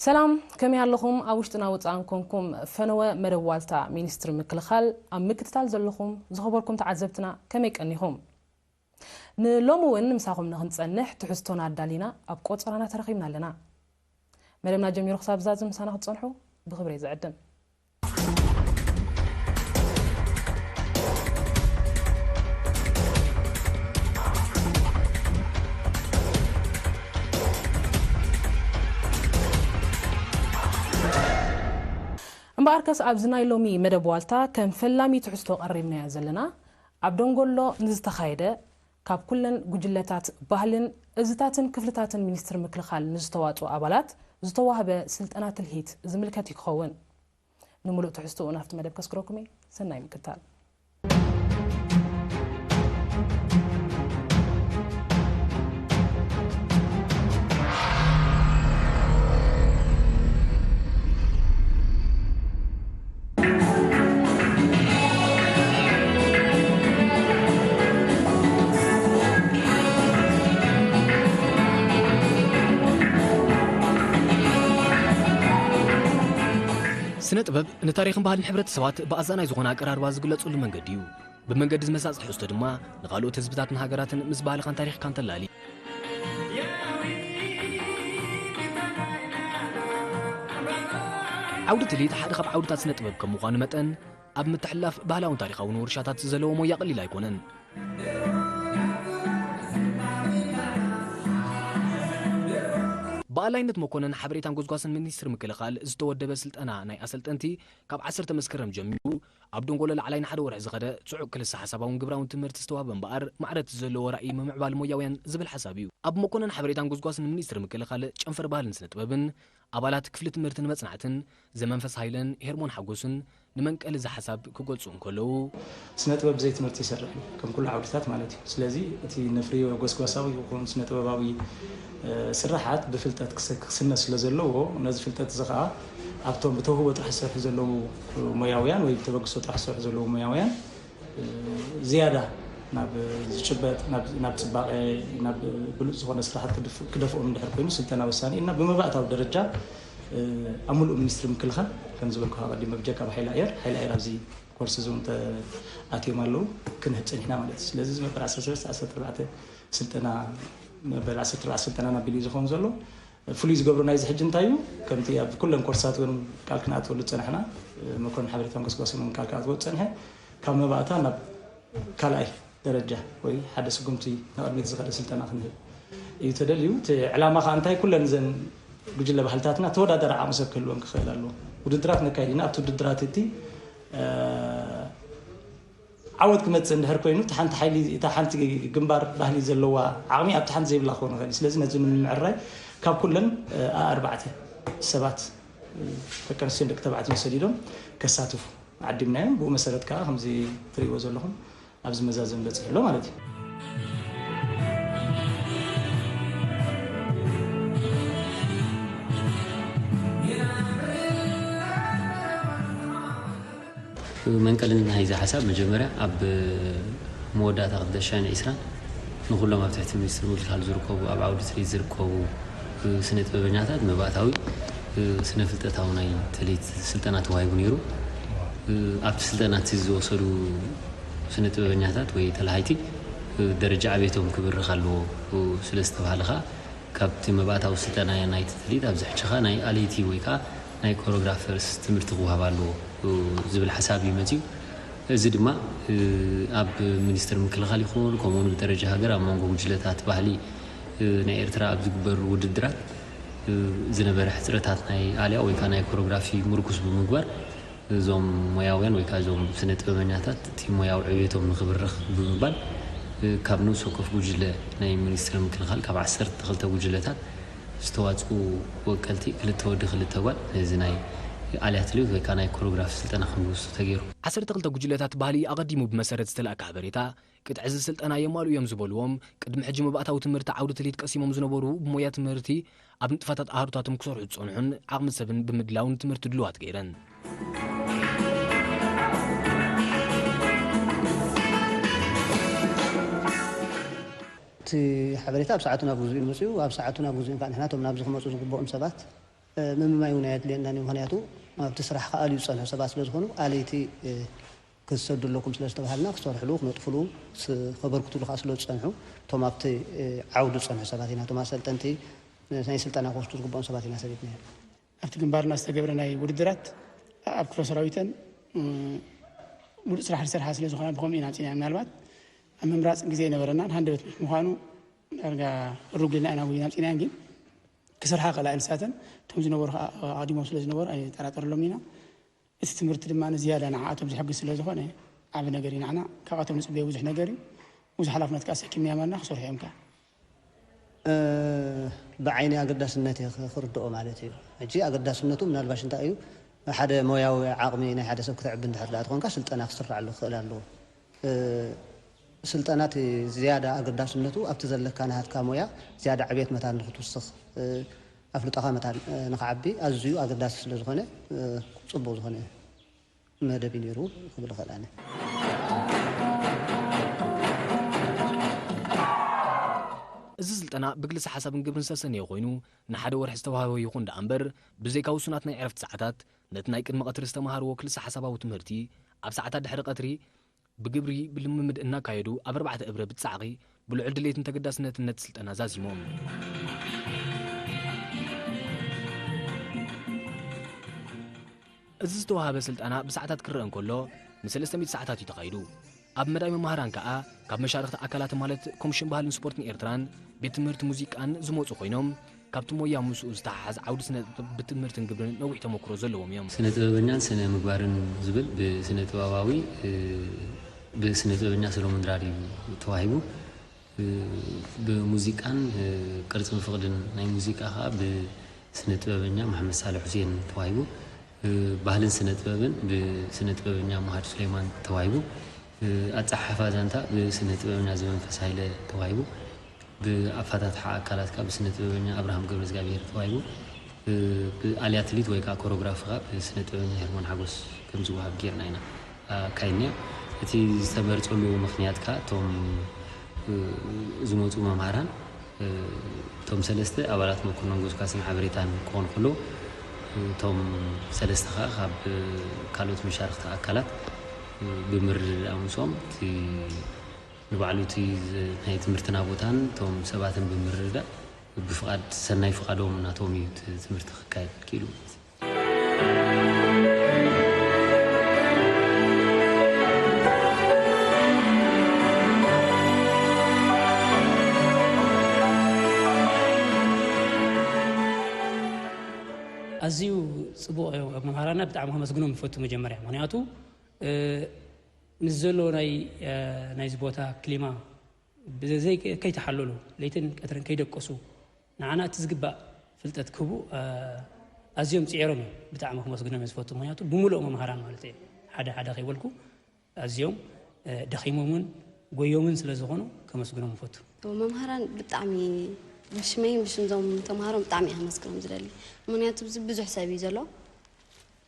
ሰላም፣ ከመይ ኣለኹም? ኣብ ውሽጥና ወጻእን ኮንኩም ፈነወ መደብ ዋልታ ሚኒስትሪ ምክልኻል ኣብ ምክትታል ዘለኹም ዝኸበርኩም ተዓዘብትና ከመይ ቀኒኹም? ንሎሚ እውን ምሳኹም ንኽንጸንሕ ትሕዝቶና ኣዳሊና ኣብ ቆጸራና ተረኺብና ኣለና። መደብና ጀሚሩ ክሳብ ዛዝም ምሳና ክትጸንሑ ብኽብሪ እየ ዝዕድም። እምበኣርከስ ኣብዚ ናይ ሎሚ መደብ ዋልታ ከም ፈላሚ ትሕዝቶ ቀሪብናዮ ዘለና፣ ኣብ ደንጎሎ ንዝተኻየደ ካብ ኩለን ጉጅለታት ባህልን እዝታትን ክፍልታትን ሚኒስትሪ ምክልኻል ንዝተዋፅኡ ኣባላት ዝተዋህበ ስልጠና ትልሂት ዝምልከት እዩ ክኸውን። ንምሉእ ትሕዝቶኡ ናብቲ መደብ ከስግረኩም እየ። ሰናይ ምክታል። ስነ ጥበብ ንታሪኽን ባህልን ሕብረተሰባት ብኣዛናይ ዝኾነ ኣቀራርባ ዝግለጹሉ መንገዲ እዩ። ብመንገዲ ዝመሳጽ ትሕዝቶ ድማ ንኻልኦት ህዝብታትን ሃገራትን ምስ ባህልኻን ታሪኽካን ተላሊ። ዓውዲ ትልሂት ሓደ ካብ ዓውድታት ስነ ጥበብ ከም ምዃኑ መጠን፣ ኣብ ምትሕልላፍ ባህላውን ታሪኻውን ውርሻታት ዘለዎ ሞያ ቀሊል ኣይኮነን። ብኣላይነት መኮነን ሓበሬታን ጎስጓስን ሚኒስትሪ ምክልኻል ዝተወደበ ስልጠና ናይ ኣሰልጠንቲ ካብ ዓሰርተ መስከረም ጀሚሩ ኣብ ደንጎሎ ላዕላይ ንሓደ ወርሒ ዝኸደ ጽዑቕ ክልሰ ሓሳባውን ግብራውን ትምህርቲ ዝተዋህበ እምበኣር፣ ማዕረ እቲ ዘለዎ ራእይ ምምዕባል ሞያውያን ዝብል ሓሳብ እዩ። ኣብ መኮነን ሓበሬታን ጎስጓስን ሚኒስትሪ ምክልኻል ጨንፈር ባህልን ስነ ጥበብን ኣባላት ክፍሊ ትምህርትን መጽናዕትን ዘመንፈስ ሃይለን ሄርሞን ሓጎስን ንመንቀሊ እዚ ሓሳብ ክገልጹ እንከለዉ፣ ስነ ጥበብ ብዘይ ትምህርቲ ይሰርሕ እዩ፣ ከም ኩሉ ዓውድታት ማለት እዩ። ስለዚ እቲ ነፍርዮ ጎስጓሳዊ ይኹን ስነ ጥበባዊ፣ እ፣ ስራሓት ብፍልጠት ክስ-፣ ክስነ ስለ ዘለዎ፣ ነዚ ፍልጠት እዚ ኸኣ ኣብቶም ብተውህቦ ጥራሕ ዝሰርሑ ዘለዉ ሞያውያን ወይ ብተበግሶ ጥራሕ ዝሰርሑ ዘለዉ ሞያውያን፣ እ፣ ዝያዳ ናብ ዝጭበጥ፣ ናብ፣ ናብ ጽባቐ፣ ናብ ብሉጽ ዝኾነ ስራሓት ክድፍ-፣ ክደፍኦም እንድሕር ኮይኑ ስልጠና ወሳኒ እዩ። እና ብመባእታዊ ደረጃ፣ እ፣ ኣብ ምሉእ ሚኒስትሪ ምክልኻል፣ ከም ዝበልኩኻ ቀዲም፣ ብጀካ ኣብ ሓይሊ ኣየር፣ ሓይሊ ኣየር ኣብዚ ኮርስ እዚ እውን ተኣትዮም ኣለዉ፣ ክንህብ ጸኒሕና ማለት እዩ። ስለዚ እዚ መበል ዓሰርተ ሰለስተ ዓሰርተ ኣርባዕተ ስልጠና፣ መበል ዓሰርተ ኣርባዕተ ስልጠና ናቢሉ እዩ ዝኸውን ዘሎ። ፍሉይ ዝገብሮ ናይዚ ሕጂ እንታይ እዩ? ከምቲ ኣብ ኩለን ኮርሳት እውን ቃል ክንኣትወሉ ዝጸናሕና፣ መኮንን ሓበሬታን ጎስጓስን እውን ቃል ክኣትዎ ዝጸንሐ፣ ካብ መባእታ ናብ ካልኣይ ደረጃ ወይ ሓደ ስጉምቲ ንቕድሚት ዝኸደ ስልጠና ክንህብ እዩ ተደልዩ። እቲ ዕላማ ከኣ እንታይ? ኩለን እዘን ጉጅለ ባህልታትና ተወዳዳሪ ዓቕሚ ሰብ ክህልወን ክኽእል ኣለዎ። ውድድራት ነካይድ ኢና። ኣብቲ ውድድራት እቲ፣ እ፣ ዓወት ክመጽእ እንድሕር ኮይኑ፣ እታ ሓንቲ ሓይሊ፣ እታ ሓንቲ ግንባር ባህሊ ዘለዋ ዓቕሚ ኣብቲ ሓንቲ ዘይብላ ክኸውን ይኽእል እዩ። ስለዚ ነዚ ንምምዕራይ ካብ ኩለን፣ እ፣ ኣርባዕተ ሰባት፣ እ፣ ደቂ ኣንስትዮን ደቂ ተባዕትዮን ሰዲዶም ከሳትፉ ዓዲምናዮም። ብኡ መሰረት ከኣ ከምዚ ትርእይዎ ዘለኹም ኣብዚ መዛዘሚ በጺሑ ኣሎ ማለት እዩ። መንቀሊ ናይዚ ሓሳብ መጀመርያ ኣብ መወዳእታ ክልተ ሽሕን ዕስራን ንኹሎም ኣብ ትሕቲ ሚኒስትሪ ምክልኻል ዝርከቡ፣ ኣብ ዓውዲ ትልሂት ዝርከቡ ስነ ጥበበኛታት መባእታዊ ስነ ፍልጠታዊ ናይ ትልሂት ስልጠና ተዋሂቡ ነይሩ። ኣብቲ ስልጠና እቲ ዝወሰዱ ስነ ጥበበኛታት ወይ ተላሃይቲ ደረጃ ዕቤቶም ክብርኽ ኣለዎ ስለ ዝተባህለ ኸኣ፣ ካብቲ መባእታዊ ስልጠና ናይቲ ትልሂት ኣብዚ ሕጂ ኸኣ ናይ ኣለይቲ ወይ ከኣ ናይ ኮሪዮግራፈርስ ትምህርቲ ክወሃብ ኣለዎ ዝብል ሓሳብ እዩ መጺኡ። እዚ ድማ ኣብ ሚኒስትሪ ምክልኻል ይኹን፣ ከምኡ እውን ብደረጃ ሃገር ኣብ መንጎ ጉጅለታት ባህሊ ናይ ኤርትራ ኣብ ዝግበሩ ውድድራት ዝነበረ ሕጽረታት ናይ ኣልያ ወይ ከኣ ናይ ኮሪዮግራፊ ምርኩስ ብምግባር፣ እዞም ሞያውያን ወይ ከኣ እዞም ስነ ጥበበኛታት እቲ ሞያዊ ዕብየቶም ንኽብርኽ ብምባል፣ እ፣ ካብ ንኡስ ወከፍ ጉጅለ ናይ ሚኒስትሪ ምክልኻል ካብ ዓሰርተ ክልተ ጉጅለታት ዝተዋጽኡ ወከልቲ ክልተ ወዲ ክልተ ጓል ነዚ ናይ ኣልያ ትልሂት ወይ ከኣ ናይ ኮሪዮግራፊ ስልጠና ከም ዝወስዱ ተገይሩ። ዓሰርተ ክልተ ጉጅለታት ባህሊ ኣቐዲሙ ብመሰረት ዝተላእከ ሓበሬታ፣ ቅጥዒ እዚ ስልጠና የማልኡ እዮም ዝበልዎም፣ ቅድሚ ሕጂ መባእታዊ ትምህርቲ ዓውዲ ትልሂት ቀሲሞም ዝነበሩ ብሞያ ትምህርቲ ኣብ ንጥፈታት ኣሃዱታቶም ክሰርሑ ዝጸንሑን ዓቕሚ ሰብን ብምድላውን ትምህርቲ ድሉዋት ገይረን። እቲ ሓበሬታ ኣብ ሰዓቱ ናብ ግዝኡ እዩ መጺኡ። ኣብ ሰዓቱ ናብ ግዝኡ ከዓ ንሕና እቶም ናብዚ ክመጹ ዝግብኦም ሰባት ምምማይ እውን ኣየድልየናን እዩ። ምኽንያቱ ኣብቲ ስራሕ ክኣልዩ ዝጸንሑ ሰባት ስለ ዝኾኑ ኣለይቲ ክሰዱ ኣለኩም ስለ ዝተባሃልና ክሰርሕሉ ክነጥፍሉ ከበርክትሉ ከዓ ስለ ዝጸንሑ እቶም ኣብቲ ዓውዲ ዝጸንሑ ሰባት ኢና። እቶም ኣሰልጠንቲ ናይ ስልጠና ክወስዱ ዝግብኦም ሰባት ኢና ሰሪትና። ኣብቲ ግንባርና ዝተገብረ ናይ ውድድራት ኣብ ክፍለ ሰራዊተን ሙሉእ ስራሕ ዝሰርሓ ስለ ዝኾና ብኸምኡ ኢና ኣምፂና። ምናልባት ኣብ ምምራፅ ግዜ የነበረናን ሃንደበት ምዃኑ ዳርጋ ሩግልና ኢና ወይ ኣምፂናያን ግን ክሰርሓ ክእላ ንሳተን እቶም ዝነበሩ ኣቐዲሞም ስለ ዝነበሩ ኣይጠራጠረሎም ኢና። እቲ ትምህርቲ ድማ ንዝያዳ ንዓኣቶም ዝሕግዝ ስለ ዝኾነ ዓቢ ነገር እዩ ንዓና። ካብኣቶም ንፅበዮ ብዙሕ ነገር እዩ። ብዙሕ ሓላፍነት ከዓ ሰኪምና ማና ክሰርሑ እዮም ከዓ። ብዓይኒ ኣገዳስነት እየ ክርድኦ ማለት እዩ። ሕጂ ኣገዳስነቱ ምናልባሽ እንታይ እዩ፣ ሓደ ሞያዊ ዓቕሚ ናይ ሓደ ሰብ ክትዕቢ እንድሕር ደኣ ትኾንካ ስልጠና ክስራዓሉ ክኽእል ኣለዎ። ስልጠና እቲ ዝያዳ ኣገዳስነቱ ኣብቲ ዘለካ ናሃትካ ሞያ ዝያዳ ዕቤት መታን ንክትውስኽ ኣፍልጦኻ መታን ንክዓቢ ኣዝዩ ኣገዳሲ ስለ ዝኾነ ጽቡቕ ዝኾነ መደብ እዩ ነይሩ ክብል እኽእል ኣነ። እዚ ስልጠና ብክልሰ ሓሳብን ግብርን ዝተሰነየ ኮይኑ ንሓደ ወርሒ ዝተዋህበ ይኹን ደኣ እምበር ብዘይካ ውሱናት ናይ ዕረፍቲ ሰዓታት ነቲ ናይ ቅድሚ ቀትሪ ዝተምሃርዎ ክልሰ ሓሳባዊ ትምህርቲ ኣብ ሰዓታት ድሕሪ ቀትሪ ብግብሪ ብልምምድ እናካየዱ ኣብ ኣርባዕተ እብረ ብጻዕቒ ብልዑል ድሌትን ተገዳስነትን ነቲ ስልጠና ዛዚሞም። እዚ ዝተዋሃበ ስልጠና ብሰዓታት ክረአ እንከሎ ንሰለስተ ሚእቲ ሰዓታት እዩ ተኻይዱ። ኣብ መዳይ መማህራን ከኣ ካብ መሻርኽቲ ኣካላት ማለት ኮሚሽን ባህልን ስፖርትን ኤርትራን ቤት ትምህርቲ ሙዚቃን ዝመጹ ኮይኖም ካብቲ ሞያ ምስኡ ዝተሓሓዝ ዓውዲ ስነ ጥበብ ብትምህርትን ግብርን ነዊሕ ተመክሮ ዘለዎም እዮም። ስነ ጥበበኛን ስነ ምግባርን ዝብል ብስነ ጥበባዊ ብስነ ጥበበኛ ሰሎሞን ድራር እዩ ተዋሂቡ። ብሙዚቃን ቅርጽን ፍቕድን ናይ ሙዚቃ ከኣ ብስነ ጥበበኛ መሓመድ ሳልሕ ሁሴን ተዋሂቡ። ባህልን ስነ ጥበብን ብስነ ጥበበኛ ሙሃድ ሱሌማን ተዋሂቡ። ኣጸሓሕፋ ዛንታ ብስነ ጥበበኛ ዘመንፈስ ሃይለ ተዋሂቡ። ብኣፈታትሓ ኣካላት ከኣ ብስነ ጥበበኛ ኣብርሃም ገብረዝጋብሄር ተዋሂቡ። ብኣልያ ትልሂት ወይ ከኣ ኮሮግራፊ ከኣ ብስነ ጥበበኛ ሄርሞን ሓጎስ ከም ዝወሃብ ጌርና ኢና ኣካይድናዮ። እቲ ዝተመርጸሉ ምኽንያት ከኣ እቶም ዝመጹ መምሃራን እቶም ሰለስተ ኣባላት መኮነን ጎስጓስን ሓበሬታን ክኾኑ ከለዉ እቶም ሰለስተ ከኣ ካብ ካልኦት መሻርኽቲ ኣካላት ብምርድዳእ ምስኦም እቲ ንባዕሉ እቲ ናይ ትምህርትና ቦታን እቶም ሰባትን ብምርድዳእ ብፍቓድ ሰናይ ፍቓዶም ናቶም እዩ እቲ ትምህርቲ ክካየድ ክኢሉ ማለት እዩ። ኣዝዩ ጽቡቕ እዮም መምሃራና ብጣዕሚ ከመስግኖም ይፈቱ መጀመርያ ምክንያቱ ምስ ዘሎ ናይ ናይዚ ቦታ ክሊማ ብዘይ ከይተሓለሉ ለይትን ቀትርን ከይደቀሱ ንዓና እቲ ዝግባእ ፍልጠት ክህቡ ኣዝዮም ፅዒሮም እዮም። ብጣዕሚ ክመስግኖም እየ ዝፈቱ። ምክንያቱ ብምሉኦም መምሃራን ማለት እየ ሓደ ሓደ ከይበልኩ ኣዝዮም ደኺሞምን ጎዮምን ስለ ዝኾኑ ከመስግኖም እፈቱ። መምሃራን ብጣዕሚ ብሽመይን ብሽምዞም ተምሃሮም ብጣዕሚ እየ ከመስግኖም ዝደሊ። ምክንያቱ ብዙሕ ሰብ እዩ ዘሎ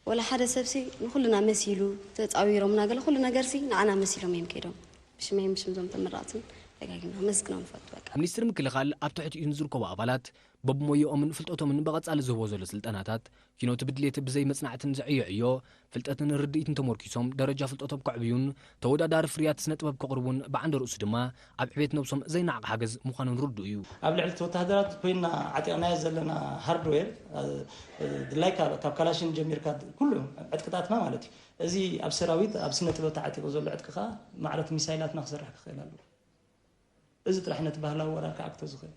ወላ ሓደ ሰብሲ ንኹልና መሲሉ ተፃዊሮምና ገለ ኩሉ ነገርሲ ንዓና መሲሎም እዮም ከይዶም። ብሽመይን ብሽምዞም ተመረቕትን ደጋጊምና ከመስግኖም ንፈቱ በቃ። ሚኒስትሪ ምክልኻል ኣብ ትሕቲኡ ንዝርከቡ ኣባላት በብሞየኦምን ፍልጠቶምን ብቐጻሊ ዝህቦ ዘሎ ስልጠናታት ኪኖቲ ብድሌት ብዘይ መጽናዕትን ዝዕዮ ዕዮ ፍልጠትን ርድኢትን ተሞርኪሶም ደረጃ ፍልጠቶም ከዕብዩን ተወዳዳሪ ፍርያት ስነ ጥበብ ከቕርቡን ብዓንደ ርእሱ ድማ ኣብ ዕቤት ነብሶም ዘይነዓቕ ሓገዝ ምዃኑን ርዱእ እዩ። ኣብ ልዕሊ እቲ ወተሃደራት ኮይንና ዓጢቕናዮ ዘለና ሃርድዌር ድላይካ ካብ ካላሽን ጀሚርካ ኩሉ ዕጥቅታትና ማለት እዩ። እዚ ኣብ ሰራዊት ኣብ ስነ ጥበብ ተዓጢቑ ዘሎ ዕጥቂ ከዓ ማዕረት ሚሳይላትና ክሰርሕ ክኽእል ኣለዎ። እዚ ጥራሕ ነቲ ባህላዊ ወራር ክዓግቶ ዝኽእል።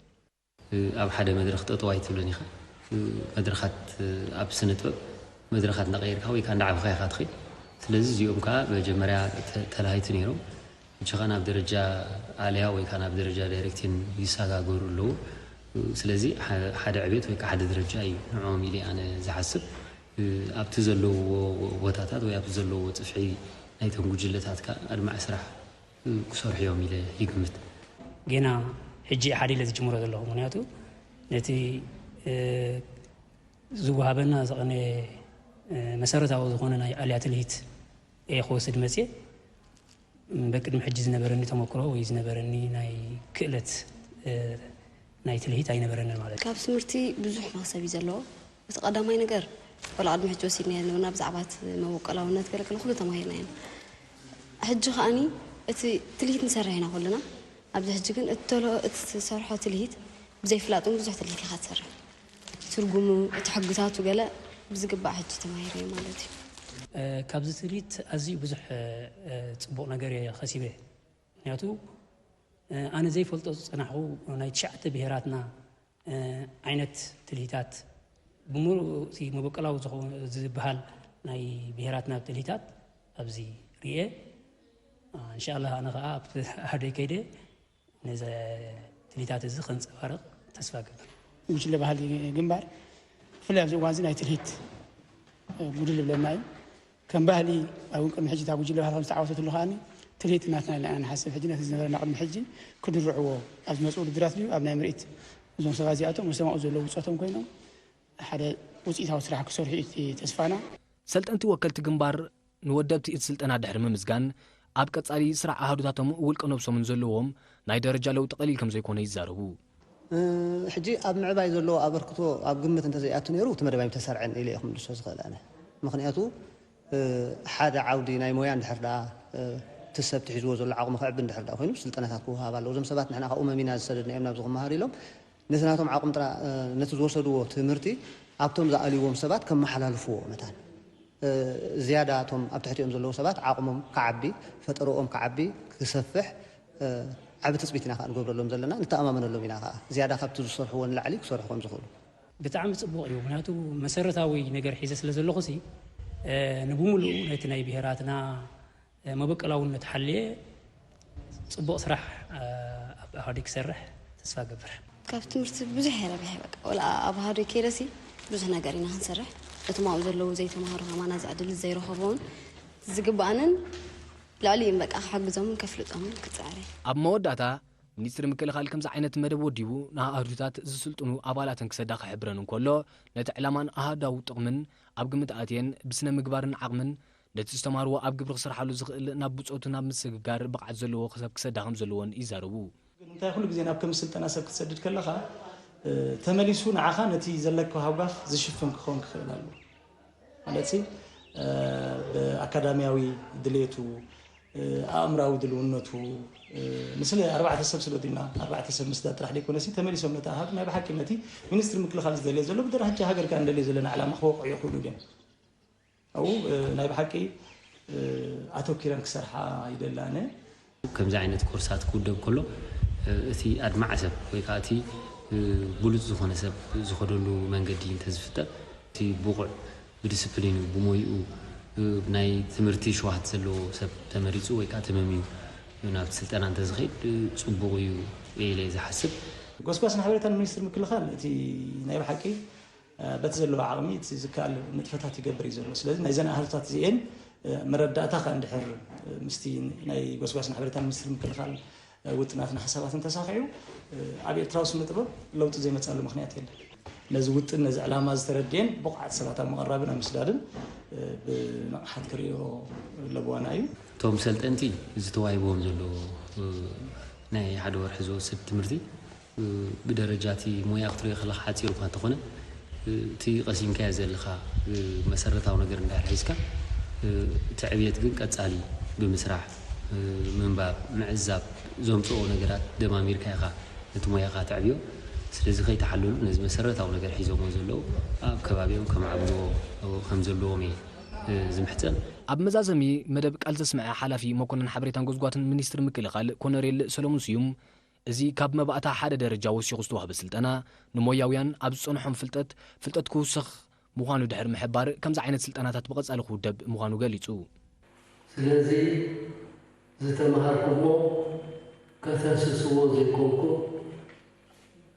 ኣብ ሓደ መድረኽ ጠጠው ኣይትብልን ኢኻ። መድረኻት ኣብ ስነ ጥበብ መድረኻት እንዳቐየርካ ወይ ከዓ እንዳዓበኻ ኢኻ ትኸይድ። ስለዚ እዚኦም ከዓ መጀመርያ ተላሃይቲ ነይሮም። ሕጂ ከዓ ናብ ደረጃ ኣልያ ወይ ከዓ ናብ ደረጃ ዳይሬክቲን ይሰጋገሩ ኣለዉ። ስለዚ ሓደ ዕቤት ወይ ከዓ ሓደ ደረጃ እዩ ንዕኦም ኢለ ኣነ ዝሓስብ። ኣብቲ ዘለውዎ ቦታታት ወይ ኣብቲ ዘለውዎ ፅፍሒ ናይቶም ጉጅለታት ከዓ ኣድማዒ ስራሕ ክሰርሑ እዮም ኢለ ይግምት። ጌና ሕጂ እየ ሓደ ኢለ ዝጅምሮ ዘለኹ፣ ምኽንያቱ ነቲ ዝወሃበና ዝቐነየ መሰረታዊ ዝኾነ ናይ ኣልያ ትልሂት እየ ክወስድ መፅየ። በቅድሚ ሕጂ ዝነበረኒ ተመክሮ ወይ ዝነበረኒ ናይ ክእለት ናይ ትልሂት ኣይነበረንን ማለት እዩ። ካብ ትምህርቲ ብዙሕ መኽሰብ እዩ ዘለዎ። እቲ ቀዳማይ ነገር፣ ወላ ቅድሚ ሕጂ ወሲድና የነበርና ብዛዕባ እቲ መበቆላውነት ገለገለ ኩሉ ተማሂርና ኢና። ሕጂ ከኣኒ እቲ ትልሂት ንሰርሕ ኢና ኩልና። ኣብዚ ሕጂ ግን እትሰርሖ ትልሂት ብዘይፍላጥ እውን ብዙሕ ትልሂት ኢኻ ትሰርሕ። ትርጉሙ፣ እቲ ሕግታቱ ገለ ብዝግባእ ሕጂ ተማሂረ ማለት እዩ። ካብዚ ትልሂት ኣዝዩ ብዙሕ ፅቡቕ ነገር እየ ከሲበ። ምክንያቱ ኣነ ዘይፈልጦ ዝፀናሕኩ ናይ ትሽዓተ ብሄራትና ዓይነት ትልሂታት፣ ብምሉእ እቲ መበቆላዊ ዝበሃል ናይ ብሄራትና ትልሂታት ኣብዚ ርኤ። እንሻላ ኣነ ከዓ ኣብቲ ኣህደይ ከይደ ነዚ ትልሂታት እዚ ከንፀባርቕ ተስፋ ገብር። ጉጅለ ባህሊ ግንባር ብፍላይ ኣብዚ እዋን እዚ ናይ ትልሂት ጉድል ይብለና እዩ። ከም ባህሊ ኣብ ቅድሚ ሕጂ እታ ጉጅለ ባህሊ ከም ዝተዓወተትሉ ከኣኒ ትልሂት ናትና ኢልና ኢና ንሓስብ። ሕጂ ነቲ ዝነበረና ቅድሚ ሕጂ ክድርዕዎ ኣብ ዝመፁ ውድድራት ድዩ ኣብ ናይ ምርኢት እዞም ሰባት እዚኣቶም ወሰማኡ ዘለዉ ብፆቶም ኮይኖም ሓደ ውፅኢታዊ ስራሕ ክሰርሑ እዩ እቲ ተስፋና። ሰልጠንቲ ወከልቲ ግንባር ንወደብቲ እቲ ስልጠና ድሕሪ ምምስጋን፣ ኣብ ቀጻሊ ስራሕ ኣሃዱታቶም ውልቀ ነብሶምን ዘለዎም ናይ ደረጃ ለውጢ ቀሊል ከም ዘይኮነ ይዛረቡ። ሕጂ ኣብ ምዕባይ ዘለዎ ኣበርክቶ ኣብ ግምት እንተዘይኣቱ ነይሩ እቲ መደብ ኣይምተሰርዐን ኢለ እየ ክምልሶ ዝኽእል ኣነ። ምኽንያቱ ሓደ ዓውዲ ናይ ሞያ እንድሕር ደኣ እቲ ሰብ ትሒዝዎ ዘሎ ዓቕሚ ክዕቢ እንድሕር ደኣ ኮይኑ ስልጠናታት ክወሃብ ኣለዎ። እዞም ሰባት ንሕና ካብኡ መሚና ዝሰደድናዮም ናብዚ ክመሃሩ ኢሎም ነቲ ናቶም ዓቕሚ ጥራ ነቲ ዝወሰድዎ ትምህርቲ ኣብቶም ዝኣልይዎም ሰባት ከመሓላልፍዎ መታን ዝያዳ እቶም ኣብ ትሕቲኦም ዘለዉ ሰባት ዓቕሞም ክዓቢ፣ ፈጠረኦም ክዓቢ፣ ክሰፍሕ ዓቢ ትፅቢት ኢና ከዓ ንገብረሎም ዘለና፣ ንተኣማመነሎም ኢና ከዓ ዝያዳ ካብቲ ዝሰርሕዎ ንላዕሊ ክሰርሑ ከም ዝኽእሉ። ብጣዕሚ ፅቡቕ እዩ። ምክንያቱ መሰረታዊ ነገር ሒዘ ስለ ዘለኹ ሲ ንብምሉኡ ነቲ ናይ ብሄራትና መበቀላውነት ሓልየ ፅቡቕ ስራሕ ኣብ ኣሃዱ ክሰርሕ ተስፋ ገብር። ካብ ትምህርቲ ብዙሕ እየ ረቢሐ። በቃ ወላ ኣብ ኣሃዱ ከይደሲ ብዙሕ ነገር ኢና ክንሰርሕ። እቶም ኣብኡ ዘለዉ ዘይተምሃሩ ከማና እዚ ዕድል ዘይረኸቦን ዝግብኣንን ልዕሊኡም በቃ ክሕግዞምን ከፍልጦምን ክፅዕር እየ። ኣብ መወዳእታ ሚኒስትሪ ምክልኻል ከምዚ ዓይነት መደብ ወዲቡ ንኣሃዱታት ዝስልጥኑ ኣባላተን ክሰዳ ክሕብረን እንከሎ ነቲ ዕላማን ኣሃዳዊ ጥቕምን ኣብ ግምት ኣእትየን ብስነ ምግባርን ዓቕምን ነቲ ዝተማርዎ ኣብ ግብሪ ክሰርሓሉ ዝኽእል ናብ ብጾቱ ናብ ምስግጋር ብቕዓት ዘለዎ ሰብ ክሰዳ ከም ዘለዎን ይዛረቡ። እንታይ ኩሉ ግዜ ናብ ከም ስልጠና ሰብ ክትሰድድ ከለኻ ተመሊሱ ንዓኻ ነቲ ዘለካ ሃጓፍ ዝሽፍን ክኸውን ክኽእል ኣለዎ። ማለት ብኣካዳሚያዊ ድሌቱ ኣእምራዊ ድልውነቱ ንስለ ኣርባዕተ ሰብ ስለ ዲና ኣርባዕተ ሰብ ምስዳድ ጥራሕ ደይኮነሲ ተመሊሶም ነቲ ኣሃዱ ናይ ብሓቂ ነቲ ሚኒስትሪ ምክልኻል ዝደልዮ ዘሎ ብደረጃ ሃገር ከኣ ንደልዮ ዘለና ዕላማ ክወቅዑ ይኽእሉ ድዮም ኣብኡ ናይ ብሓቂ ኣተኪረን ክሰርሓ ይደላነ። ከምዚ ዓይነት ኮርሳት ክውደብ ከሎ እቲ ኣድማዒ ሰብ ወይ ከዓ እቲ ብሉፅ ዝኾነ ሰብ ዝኸደሉ መንገዲ እንተዝፍጠር እቲ ብቑዕ ብዲስፕሊኑ ብሞይኡ ናይ ትምህርቲ ሸዋህት ዘለዎ ሰብ ተመሪፁ ወይ ከዓ ተመምዩ ናብቲ ስልጠና እንተዝኸይድ ፅቡቕ እዩ ኢለ ዝሓስብ። ጎስጓስን ሓበሬታን ሚኒስትሪ ምክልኻል እቲ ናይ ብሓቂ በቲ ዘለዎ ዓቕሚ እቲ ዝከኣል ንጥፈታት ይገብር እዩ ዘሎ። ስለዚ ናይዘን ኣሃዱታት እዚኤን መረዳእታ ከ እንድሕር ምስቲ ናይ ጎስጓስን ሓበሬታን ሚኒስትሪ ምክልኻል ውጥናትን ሓሳባትን ተሳኺዑ ኣብ ኤርትራዊ ስነ ጥበብ ለውጢ ዘይመፅኣሉ ምኽንያት የለን። ነዚ ውጥን ነዚ ዕላማ ዝተረድኤን ብቑዓት ሰባት ኣብ ምቕራብን ኣብ ምስዳድን ብንቕሓት ክርእዮ ለብዋና እዩ። እቶም ሰልጠንቲ ዝተዋሂብዎም ዘሎ ናይ ሓደ ወርሒ ዝወስድ ትምህርቲ ብደረጃ እቲ ሞያ ክትሪኦ ከለኻ ሓፂር እኳ እንተኾነ እቲ ቀሲምካዮ ዘለኻ መሰረታዊ ነገር እንድሕር ሒዝካ እቲ ዕብየት ግን ቀፃሊ ብምስራሕ ምንባብ ምዕዛብ ዘምፅኦ ነገራት ደማሚርካ ኢኻ ነቲ ሞያኻ ተዕብዮ። ስለዚ ከይተሓለሉ ነዚ መሰረታዊ ነገር ሒዞሞ ዘለዉ ኣብ ከባቢኦም ከማዕብልዎ ከም ዘለዎም እየ ዝምሕፀን። ኣብ መዛዘሚ መደብ ቃል ዘስምዐ ሓላፊ መኮነን ሓበሬታን ጎዝጓትን ሚኒስትሪ ምክልኻል ኮነሬል ሰሎሙን ስዩም እዚ ካብ መባእታ ሓደ ደረጃ ወሲኹ ዝተዋህበ ስልጠና ንሞያውያን ኣብ ዝጸንሖም ፍልጠት ፍልጠት ክውስኽ ምዃኑ ድሕሪ ምሕባር ከምዚ ዓይነት ስልጠናታት ብቐጻሊ ክውደብ ምዃኑ ገሊጹ። ስለዚ ዝተምሃርኩሞ ከተህስስዎ ዘይኮንኩም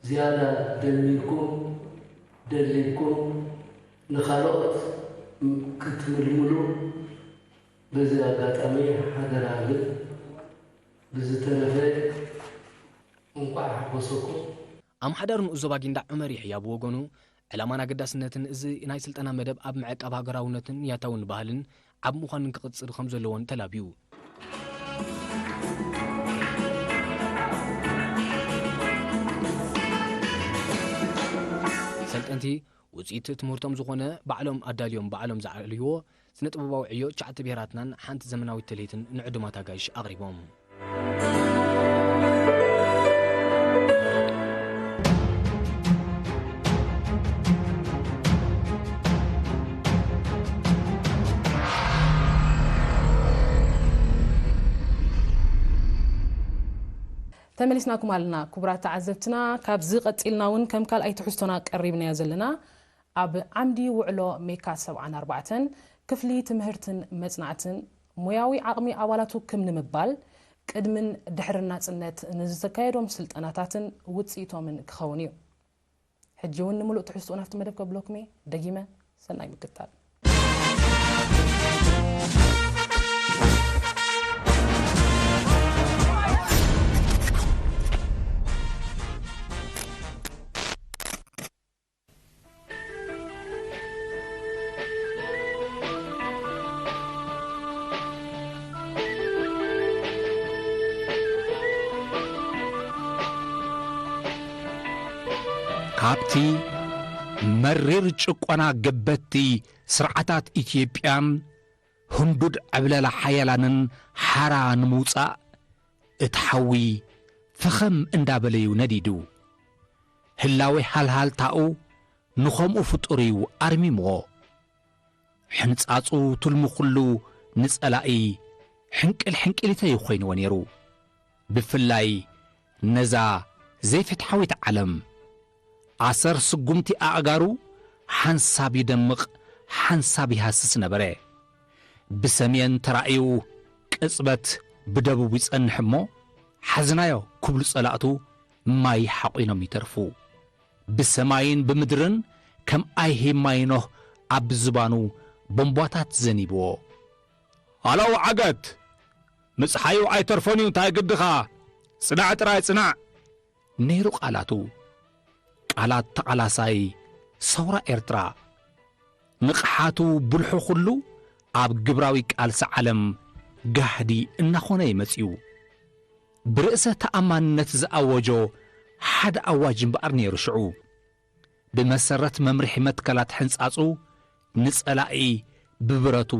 ዝያዳ ደሚርኩም ደሊብኩም ንኻልኦት ክትምልምሉ በዚ ኣጋጣሚ ሓደራ እብል። ብዝተረፈ እንቋዕ ሓጎሰኩም። ኣምሓዳር ንኡስ ዞባ ጊንዳዕ ዑመር የሕያ ብወገኑ፣ ዕላማን ኣገዳስነትን እዚ ናይ ስልጠና መደብ ኣብ ምዕቃብ ሃገራውነትን ያታውን ባህልን ዓቢ ምዃንን ክቕጽል ከም ዘለዎን ተላብዩ። ሰልጠንቲ ውፅኢት ትምህርቶም ዝኾነ ባዕሎም ኣዳልዮም ባዕሎም ዝዓልይዎ ስነ ጥበባዊ ዕዮ ትሽዓተ ብሄራትናን ሓንቲ ዘመናዊት ተልሂትን ንዕዱማት ኣጋይሽ ኣቕሪቦም። ተመሊስናኩም ኣለና ክቡራት ተዓዘብትና። ካብዚ ቀጺልና እውን ከም ካልኣይ ትሕዝቶና ቀሪብናዮ ዘለና፣ ኣብ ዓምዲ ውዕሎ ሜካ ሰብዓን ኣርባዕተን ክፍሊ ትምህርትን መጽናዕትን ሞያዊ ዓቕሚ ኣባላቱ ክም ንምባል ቅድምን ድሕርን ናጽነት ንዝተካየዶም ስልጠናታትን ውጽኢቶምን ክኸውን እዩ። ሕጂ እውን ንምሉእ ትሕዝትኡ ናብቲ መደብ ከብለኩም እየ። ደጊመ ሰናይ ምክትታል። ካብቲ መሪር ጭቆና ገበቲ ስርዓታት ኢትዮጵያን ህንዱድ ዕብለላ ሓያላንን ሓራ ንምውጻእ እቲ ሓዊ ፈኸም እንዳበለዩ ነዲዱ። ህላዌ ሃልሃልታኡ ንኸምኡ ፍጡር እዩ ኣርሚምዎ። ሕንጻጹ ትልሙ ኩሉ ንጸላኢ ሕንቅል ሕንቅሊተዩ ኮይንዎ ነይሩ። ብፍላይ ነዛ ዘይፍትሓዊት ዓለም። ኣሰር ስጉምቲ ኣእጋሩ ሓንሳብ ይደምቕ ሓንሳብ ይሃስስ ነበረ። ብሰሜን ተራእዩ ቅጽበት ብደቡብ ይጸንሕ እሞ ሓዝናዮ ክብሉ ጸላእቱ ማይ ሓቒኖም ይተርፉ። ብሰማይን ብምድርን ከም ኣይሂ ማይ ኖህ ኣብ ዝባኑ ቦምቧታት ዘኒብዎ። ኣለው ዓገት! ምጽሓዩ ኣይተርፎን እዩ እንታይ ግድኻ? ጽናዕ ጥራይ ጽናዕ! ነይሩ ቃላቱ። ቃላት ተቓላሳይ ሰውራ ኤርትራ። ንቕሓቱ ብልሑ ኩሉ ኣብ ግብራዊ ቃልሲ ዓለም ጋህዲ እናኾነ እዩ መጺኡ። ብርእሰ ተኣማንነት ዝኣወጆ ሓደ ኣዋጅ እምበኣር ነይሩ ሽዑ። ብመሰረት መምርሒ መትከላት ሕንጻጹ ንጸላኢ ብብረቱ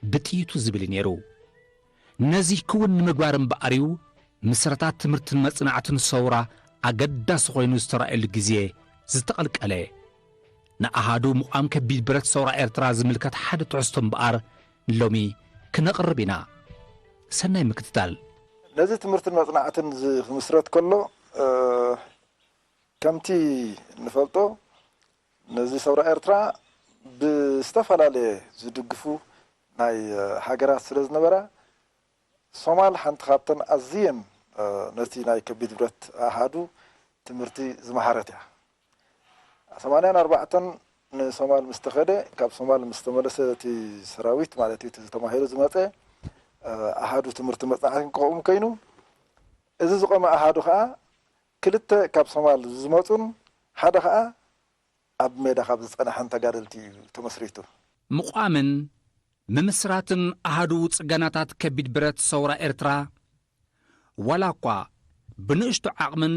ብጥይቱ ዝብል እዩ ነይሩ። ነዚ ክውን ንምግባር እምበኣር እዩ ምስረታት ትምህርትን መጽናዕትን ሰውራ ኣገዳሲ ኮይኑ ዝተራእየሉ ግዜ ዝተቐልቀለ። ንኣሃዱ ምቋም ከቢድ ብረት ሰውራ ኤርትራ ዝምልከት ሓደ ትሕዝቶ እምበኣር ሎሚ ክነቕርብ ኢና። ሰናይ ምክትታል። ነዚ ትምህርትን መጽናዕትን ዝምስረት ከሎ ከምቲ ንፈልጦ ነዚ ሰውራ ኤርትራ ብዝተፈላለየ ዝድግፉ ናይ ሃገራት ስለ ዝነበራ ሶማል ሓንቲ ካብተን ኣዝየን ነቲ ናይ ከቢድ ብረት ኣሃዱ ትምህርቲ ዝመሃረት እያ። ሰማንያን ኣርባዕተን ንሶማል ምስ ተኸደ ካብ ሶማል ምስ ተመለሰ እቲ ሰራዊት ማለት እዩ እቲ ተማሂሩ ዝመፀ ኣሃዱ ትምህርቲ መፅናዕትን ክኸውን ከይኑ እዚ ዝቆመ ኣሃዱ ከዓ ክልተ ካብ ሶማል ዝመፁን ሓደ ከዓ ኣብ ሜዳ ካብ ዝፀናሐን ተጋደልቲ እዩ ተመስሪቱ። ምቋምን ምምስራትን ኣሃዱ ጽገናታት ከቢድ ብረት ሰውራ ኤርትራ ዋላ እኳ ብንእሽቶ ዓቕምን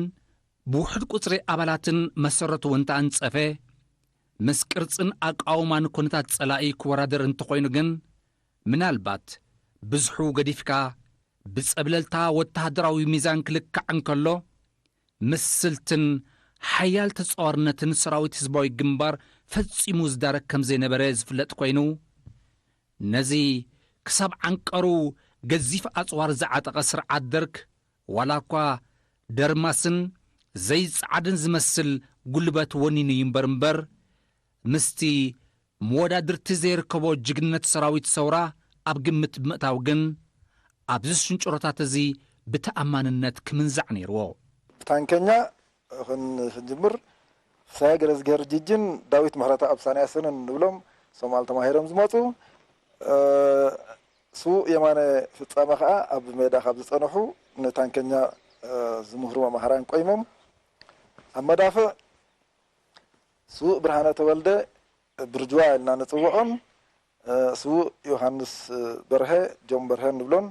ብውሑድ ቁጽሪ ኣባላትን መሰረቱ እንተኣንጸፈ፣ ምስ ቅርጽን ኣቃውማን ኩነታት ጸላኢ ክወዳደር እንተኾይኑ ግን፣ ምናልባት ብዝሑ ገዲፍካ ብጸብለልታ ወተሃደራዊ ሚዛን ክልካዕ እንከሎ፣ ምስ ስልትን ሓያል ተጻዋርነትን ሰራዊት ህዝባዊ ግንባር ፈጺሙ ዝዳረግ ከም ዘይነበረ ዝፍለጥ ኮይኑ፣ ነዚ ክሳብ ዓንቀሩ ገዚፍ ኣጽዋር ዝዓጠቐ ስርዓት ደርግ፣ ዋላ እኳ ደርማስን ዘይጸዓድን ዝመስል ጉልበት ወኒኑ እዩ እምበር እምበር፣ ምስቲ መወዳድርቲ ዘይርከቦ ጅግንነት ሰራዊት ሰውራ ኣብ ግምት ብምእታው ግን፣ ኣብዚ ሽንጭሮታት እዚ ብተኣማንነት ክምንዛዕ ነይርዎ። ብታንከኛ ክንጅምር፣ ፍስሃየ ገረዝግሄር ጅጅን ዳዊት ምሕረተኣብ ሳንያሰንን ንብሎም ሶማል ተማሂሮም ዝመፁ፣ ስዉእ የማነ ፍፃመ ከዓ ኣብ ሜዳ ካብ ዝፀንሑ ንታንከኛ ዝምህሩ መማህራን ቆይሞም፣ ኣብ መዳፍዕ ስዉእ ብርሃነ ተወልደ ብርጅዋ ኢልና ንፅውዖን ስዉእ ዮሃንስ በርሀ ጆን በርሀ ንብሎን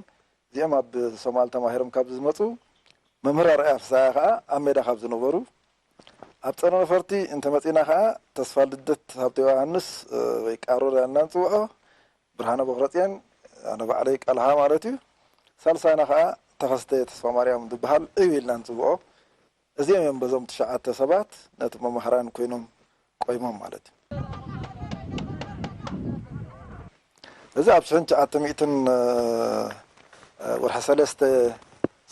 እዚኦም ኣብ ሶማል ተማሂሮም ካብ ዝመፁ መምህር ኣርኣያ ፍስሃ ከዓ ኣብ ሜዳ ካብ ዝነበሩ ኣብ ጸረ ነፈርቲ እንተመጺና ከኣ ተስፋ ልደት ሃብተ ዮሃንስ፣ እ፣ ወይ ቃሮዳ እናንጽውዖ፣ ብርሃነ ቦኽረጽዮን፣ ኣነ ባዕለይ ቃልሃ ማለት እዩ። ሳልሳይና ከኣ ተኸስተ ተስፋ ማርያም ዝበሃል ዕው ኢልና ንጽውዖ። እዚኦም እዮም በዞም ትሽዓተ ሰባት ነቲ መማህራን ኮይኖም ቆይሞም ማለት እዩ። እዚ ኣብ ሽሕን ትሽዓተ ሚእትን፣ እ፣ ወርሒ ሰለስተ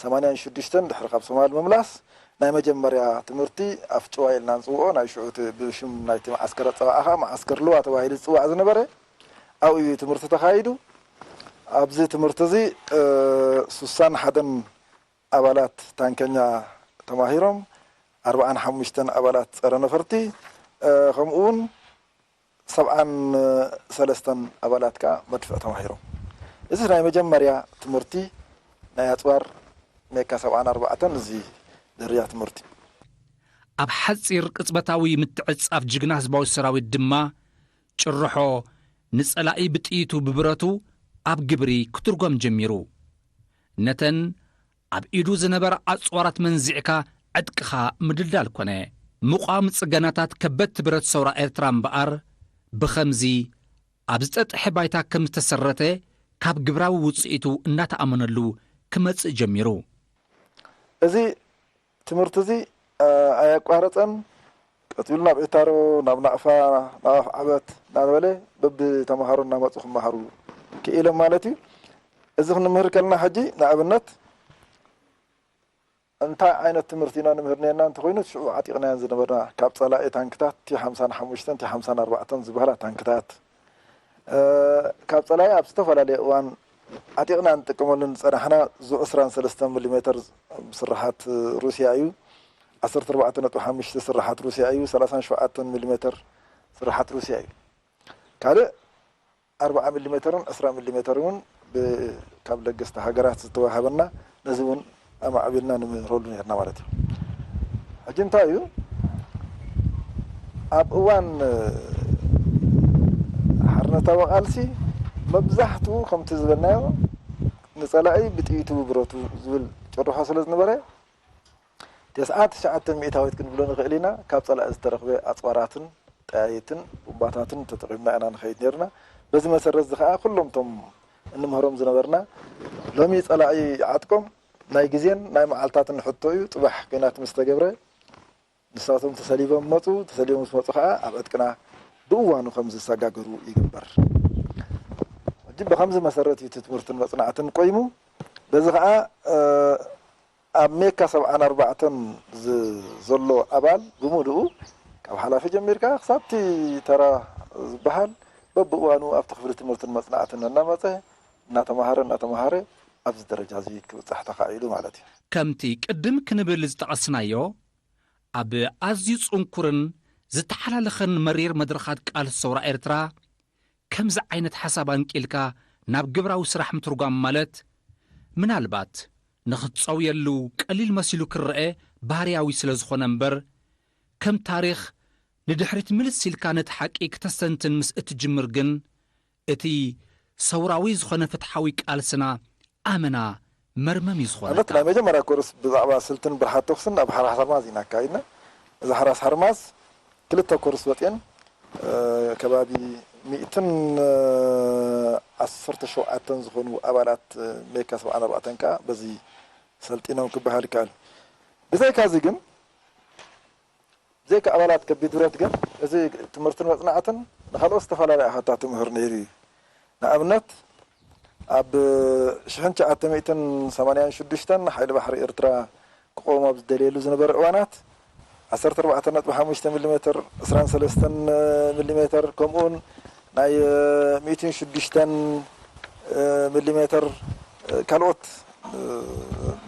ሰማንያን ሽዱሽተን ድሕሪ ካብ ሶማል ምምላስ ናይ መጀመርያ ትምህርቲ ኣፍጭዋ ኢልና ንጽውዖ፣ ናይ ሽዑ እቲ ብሽም ናይቲ መዓስከር ኣጸዋዕኣ ከኣ መዓስከር ልዋ ተባሂሉ ዝጽዋዕ ዝነበረ፣ ኣብኡ እዩ ትምህርቲ ተኻይዱ። ኣብዚ ትምህርቲ እዚ፣ እ፣ ሱሳን ሓደን ኣባላት ታንከኛ ተማሂሮም፣ ኣርባዓን ሓሙሽተን ኣባላት ጸረ ነፈርቲ፣ እ፣ ከምኡ እውን ሰብዓን ሰለስተን ኣባላት ከኣ መድፍዕ ተማሂሮም። እዚ ናይ መጀመርያ ትምህርቲ ናይ ኣጽዋር ሜካ ሰብዓን ኣርባዕተን እዚ ደረጃ ትምህርቲ። ኣብ ሓጺር ቅጽበታዊ ምትዕጻፍ ጅግና ህዝባዊ ሰራዊት ድማ ጭርሖ ንጸላኢ ብጥይቱ ብብረቱ ኣብ ግብሪ ክትርጎም ጀሚሩ። ነተን ኣብ ኢዱ ዝነበራ ኣጽዋራት መንዚዕካ ዕጥቅኻ ምድልዳል ኮነ። ምቋም ጽገናታት ከበድቲ ብረት ሰውራ ኤርትራ እምበኣር ብኸምዚ ኣብ ዝጸጥሐ ባይታ ከም ዝተሰረተ ካብ ግብራዊ ውጽኢቱ እናተኣመነሉ ክመጽእ ጀሚሩ። እዚ ትምህርቲ እዚ፣ እ፣ ኣየቋረጸን። ቀጺሉ ናብ ዒታሮ፣ ናብ ናቕፋ፣ ናብ ኣፍዓበት እናበለ በብተምሃሮ እናመጹ ክመሃሩ ክኢሎም ማለት እዩ። እዚ ክንምህር ከለና ሕጂ ንኣብነት እንታይ ዓይነት ትምህርቲ ኢና ንምህር ነርና እንተኾይኑ፣ ሽዑ ዓጢቕናየን ዝነበርና ካብ ጸላኢ ታንክታት ቲ ሓምሳን ሓሙሽተን፣ ቲ ሓምሳን ኣርባዕተን ዝበሃላ ታንክታት፣ እ፣ ካብ ጸላኢ ኣብ ዝተፈላለየ እዋን ዓጢቕና ንጥቀመሉ ዝጸናሕና ዙ ዕስራን ሰለስተን ሚሊሜተር ስርሓት ሩስያ እዩ። ዓሰርተ ኣርባዕተ ነጥቢ ሓሙሽተ ስርሓት ሩስያ እዩ። ሰላሳን ሸውዓተን ሚሊሜተር ስርሓት ሩስያ እዩ። ካልእ ኣርብዓ ሚሊሜተርን ዕስራ ሚሊሜተርን እውን ብ-፣ ካብ ለገስቲ ሃገራት ዝተዋሃበና፣ ነዚ እውን ኣማዕቢልና ንምህረሉ ነርና ማለት እዩ። ሕጂ እንታይ እዩ፣ ኣብ እዋን ሓርነታዊ ቃልሲ መብዛሕትኡ ከምቲ ዝበልናዮ ንጸላኢ ብጥይቱ ብብረቱ ዝብል ጭርሖ ስለ ዝነበረ፣ ተስዓን ትሽዓተን ሚእታዊት ክንብሎ ንኽእል ኢና፣ ካብ ጸላኢ ዝተረኽበ ኣጽዋራትን ጠያይትን ቡምባታትን ተጠቒምና ኢና ንኸይድ ነርና። በዚ መሰረት እዚ ኸኣ ኩሎም እቶም እንምህሮም ዝነበርና ሎሚ ጸላኢ ዓጥቆም ናይ ግዜን ናይ መዓልታትን ሕቶ እዩ። ጽባሕ ኲናት ምስ ተገብረ ንሳቶም ተሰሊቦም መጹ። ተሰሊቦም ምስ መጹ ኸኣ ኣብ ዕጥቅና ብእዋኑ ከም ዝሰጋገሩ ይግበር። ሕጂ ብኸምዚ መሰረት እዩ እቲ ትምህርትን መጽናዕትን ቆይሙ። በዚ ኸኣ፣ እ፣ ኣብ ሜካ ሰብዓን ኣርባዕተን ዝ-፣ ዘሎ ኣባል ብምሉኡ ካብ ሓላፊ ጀሚርካ ክሳብ እቲ ተራ ዝበሃል በብእዋኑ ኣብቲ ክፍሊ ትምህርትን መጽናዕትን እናመጸ እናተማሃረ እናተማሃረ ኣብዚ ደረጃ እዚ ክብጻሕ ተኻኢሉ ማለት እዩ። ከምቲ ቅድም ክንብል ዝጠቐስናዮ፣ ኣብ ኣዝዩ ጽንኩርን ዝተሓላለኸን መሪር መድረኻት ቃልሲ ሰውራ ኤርትራ፣ ከምዚ ዓይነት ሓሳብ ኣንቂልካ ናብ ግብራዊ ስራሕ ምትርጓም ማለት፣ ምናልባት ንኽትጸውየሉ ቀሊል መሲሉ ክረአ ባህርያዊ ስለ ዝኾነ እምበር፣ ከም ታሪኽ ንድሕሪት ምልስ ኢልካ ነቲ ሓቂ ክተስተንትን ምስ እትጅምር ግን፣ እቲ ሰውራዊ ዝኾነ ፍትሓዊ ቃልስና ኣመና መርመም እዩ ማለት ዝኾነካ። ናይ መጀመርያ ኮርስ ብዛዕባ ስልትን ብርሃት ተኩስን ኣብ ሓራስ ሓርማዝ ኢና ኣካይድና። እዚ ሓራስ ሓርማዝ ክልተ ኮርስ ወፅየን፣ እ፣ ከባቢ ሚእትን ዓሰርተ ሸውዓተን ዝኾኑ ኣባላት ሜካ ሰብዓን ኣርባዕተን ከዓ በዚ ሰልጢኖም ክበሃል ይከኣል። ብዘይካ እዚ ግን ብዘይካ ኣባላት ከቢድ ብረት ግን፣ እዚ ትምህርትን መጽናዕትን ንኻልኦት ዝተፈላለዩ ኣኻታት ትምህር ነይሩ እዩ። ንኣብነት፣ ኣብ ሽሕን ትሽዓተ ሚእትን ሰማንያን ሽዱሽተን ሓይሊ ባሕሪ ኤርትራ ክቆም ኣብ ዝደልየሉ ዝነበረ እዋናት፣ ዓሰርተ ኣርባዕተ ነጥቢ ሓሙሽተ ሚሊሜተር፣ ዕስራን ሰለስተን ሚሊሜተር፣ ከምኡውን ናይ ሚእትን ሽዱሽተን ሚሊሜተር፣ ካልኦት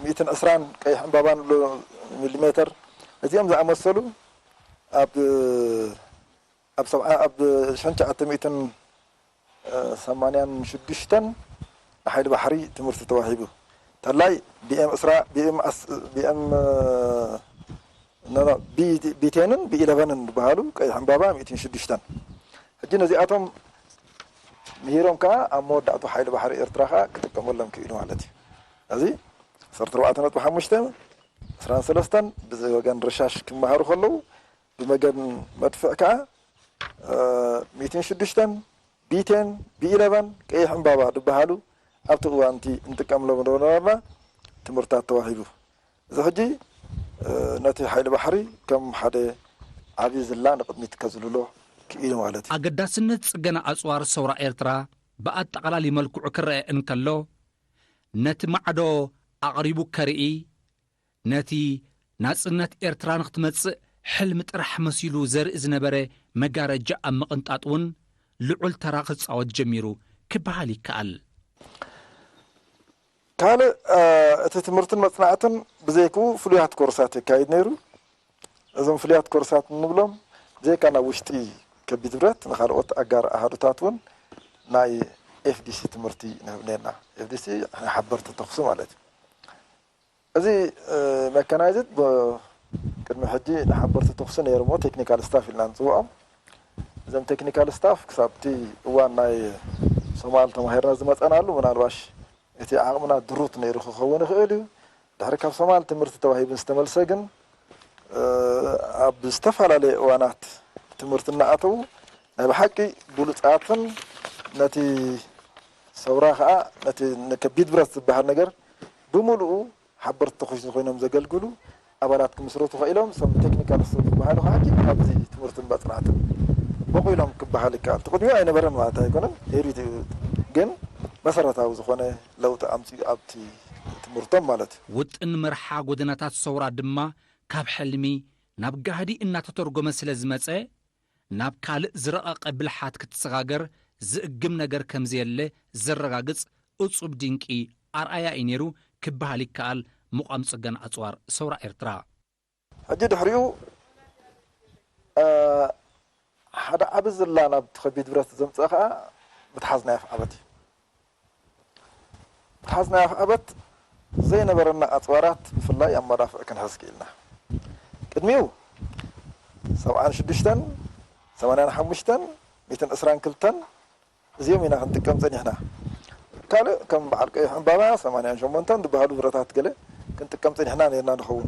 ሚእትን ዕስራን ቀይሕ ዕምባባ ንብሎ ሚሊሜተር፣ እዚኦም ዝኣመሰሉ ኣብ፣ ኣብ ሰብዓ፣ ኣብ ሽሕን ትሽዓተ ሚእትን ሰማንያን ሽዱሽተን ንሓይሊ ባሕሪ ትምህርቲ ተዋሂቡ። ተላይ ቢ ኤም ዕስራ፣ ቢ ኤም ኣስ-፣ ቢ ኤም፣ ኖ፣ ኖ፣ ቢ፣ ቢ ቴንን ቢ ኢለቨንን ዝበሃሉ ቀይሕ ዕምባባ ሚእትን ሽዱሽተን። ሕጂ ነዚኣቶም ምሂሮም ከኣ ኣብ መወዳእቱ ሓይሊ ባሕሪ ኤርትራ ከኣ ክጥቀመሎም ክኢሉ ማለት እዩ። እዚ ዓሰርተ ኣርባዕተ ነጥቢ ሓሙሽተ፣ ዕስራን ሰለስተን ብዘይ ወገን ርሻሽ ክመሃሩ ከለዉ፣ ብመገን መድፍዕ ከዓ ሚትን ሽዱሽተን፣ ቢቴን፣ ቢ ኢለቨን፣ ቀይሕ ዕምባባ ዝበሃሉ ኣብቲ እዋንቲ እንጥቀምሎም ነበርና። ትምህርታት ተዋሂቡ። እዚ ሕጂ ነቲ ሓይሊ ባሕሪ ከም ሓደ ዓብዪ ዝላ ንቕድሚት ከዝልሎ ክኢሉ ማለት እዩ። ኣገዳስነት ጽገና ኣጽዋር ሰውራ ኤርትራ ብኣጠቓላሊ መልክዑ ክረአ እንከሎ፣ ነቲ ማዕዶ ኣቕሪቡ ከርኢ፣ ነቲ ናጽነት ኤርትራ ንኽትመጽእ ሕልሚ ጥራሕ መሲሉ ዘርኢ ዝነበረ መጋረጃ ኣብ ምቕንጣጥ እውን ልዑል ተራ ክጻወት ጀሚሩ ክበሃል ይከኣል። ካልእ እቲ ትምህርትን መጽናዕትን ብዘይክኡ ፍሉያት ኮርሳት የካይድ ነይሩ። እዞም ፍሉያት ኮርሳት እንብሎም ብዘይካ ናብ ውሽጢ ከቢድ ብረት ንካልኦት ኣጋር ኣሃዱታት እውን ናይ ኤፍዲሲ ትምህርቲ ንህብ ነርና። ኤፍዲሲ ናይ ሓበርቲ ተኹሲ ማለት እዩ። እዚ መካናይዝድ ቅድሚ ሕጂ ንሓበርቲ ተኹሲ ነይሩ እሞ ቴክኒካል ስታፍ ኢልና ንፅውዖም። እዞም ቴክኒካል ስታፍ ክሳብ እቲ እዋን ናይ ሶማል ተማሂርና ዝመፀናሉ ምናልባሽ እቲ ዓቕምና ድሩት ነይሩ ክኸውን ይኽእል እዩ። ድሕሪ ካብ ሶማል ትምህርቲ ተዋሂቡ ዝተመልሰ ግን ኣብ ዝተፈላለየ እዋናት ትምህርቲ እናኣተዉ ናይ ብሓቂ ብሉፃትን ነቲ ሰውራ ከዓ ነቲ ከቢድ ብረት ዝበሃል ነገር ብምሉኡ ሓበርቲ ተኹሲ ኮይኖም ዘገልግሉ ኣባላት ክምስረቱ ኽኢሎም። እዞም ቴክኒካል ስታፍ ዝበሃሉ ከዓ ሕጂ ኣብዚ ትምህርትን መፅናዕትን በቑሎም ክበሃል ይከኣል። እቲ ቅድሚኡ ኣይነበረን ማለት ኣይኮነን፣ ነይሩ እዩ፣ ግን መሰረታዊ ዝኾነ ለውጢ ኣምፂኡ ኣብቲ ትምህርቶም ማለት እዩ። ውጥን መርሓ ጎደናታት ሰውራ ድማ ካብ ሕልሚ ናብ ጋህዲ እናተተርጎመ ስለ ዝመጸ፣ ናብ ካልእ ዝረቐቐ ብልሓት ክትሰጋገር ዝእግም ነገር ከም ዘየለ ዘረጋግጽ እጹብ ድንቂ ኣርኣያ እዩ ነይሩ ክበሃል ይከኣል። ምቋም ጽገና ኣጽዋር ሰውራ ኤርትራ። ሕጂ ድሕሪኡ ሓደ ዓቢ ዝላ ናብቲ ከቢድ ብረት ዘምጽእ ከኣ ምትሓዝ ናይ ኣፍዓበት እዩ። ምትሓዝ ናይ ኣፍዓበት ዘይነበረና ኣጽዋራት ብፍላይ ኣብ መዳፍዕ ክንሕዝ ክኢልና። ቅድሚኡ ሰብዓን ሽዱሽተን፣ ሰማንያን ሓሙሽተን፣ ሚእትን ዕስራን ክልተን እዚኦም ኢና ክንጥቀም ጸኒሕና። ካልእ ከም በዓል ቀይሕ ዕምባባ ሰማንያን ሸሞንተን ዝበሃሉ ብረታት ገለ ክንጥቀም ጸኒሕና ነርና ንኸውን።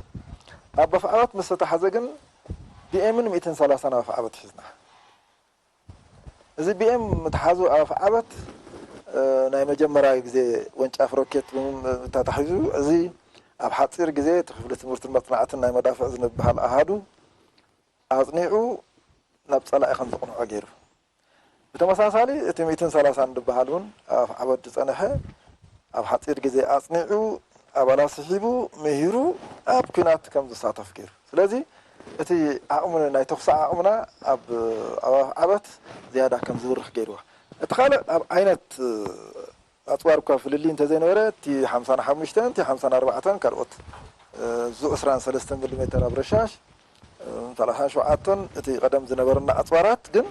ኣብ ኣፍዓበት ምስ ተታሓዘ ግን ቢኤምን ሚእትን ሰላሳን ኣብ ኣፍዓበት ሒዝና። እዚ ቢኤም ምትሓዙ ኣብ ኣፍዓበት ናይ መጀመርያ ግዜ ወንጫፍ ሮኬት ተታሒዙ እዚ ኣብ ሓፂር ግዜ እቲ ክፍሊ ትምህርትን መፅናዕትን ናይ መዳፍዕ ዝንበሃል ኣሃዱ ኣፅኒዑ ናብ ፀላኢ ከም ዝቕንዖ ገይሩ። ብተመሳሳሊ እቲ ሚእትን ሰላሳን ዝበሃል እውን ኣብ ኣፍዓበት ዝፀንሐ ኣብ ሓፂር ግዜ ኣፅኒዑ ኣባላት ስሒቡ ምሂሩ ኣብ ኲናት ከም ዝሳተፍ ገይሩ። ስለዚ እቲ ዓቕሚ ናይ ተኹሲ ዓቕምና ኣብ ኣብ ኣፍዓበት ዝያዳ ከም ዝብርኽ ገይርዋ። እቲ ካልእ ኣብ ዓይነት ኣፅዋር እኳ ፍልልይ እንተዘይነበረ እቲ ሓምሳን ሓሙሽተን እቲ ሓምሳን ኣርባዕተን ካልኦት ዙ ዕስራን ሰለስተን ሚሊ ሜተር ኣብ ረሻሽ ሰላሳን ሸውዓተን እቲ ቀደም ዝነበረና ኣፅዋራት ግን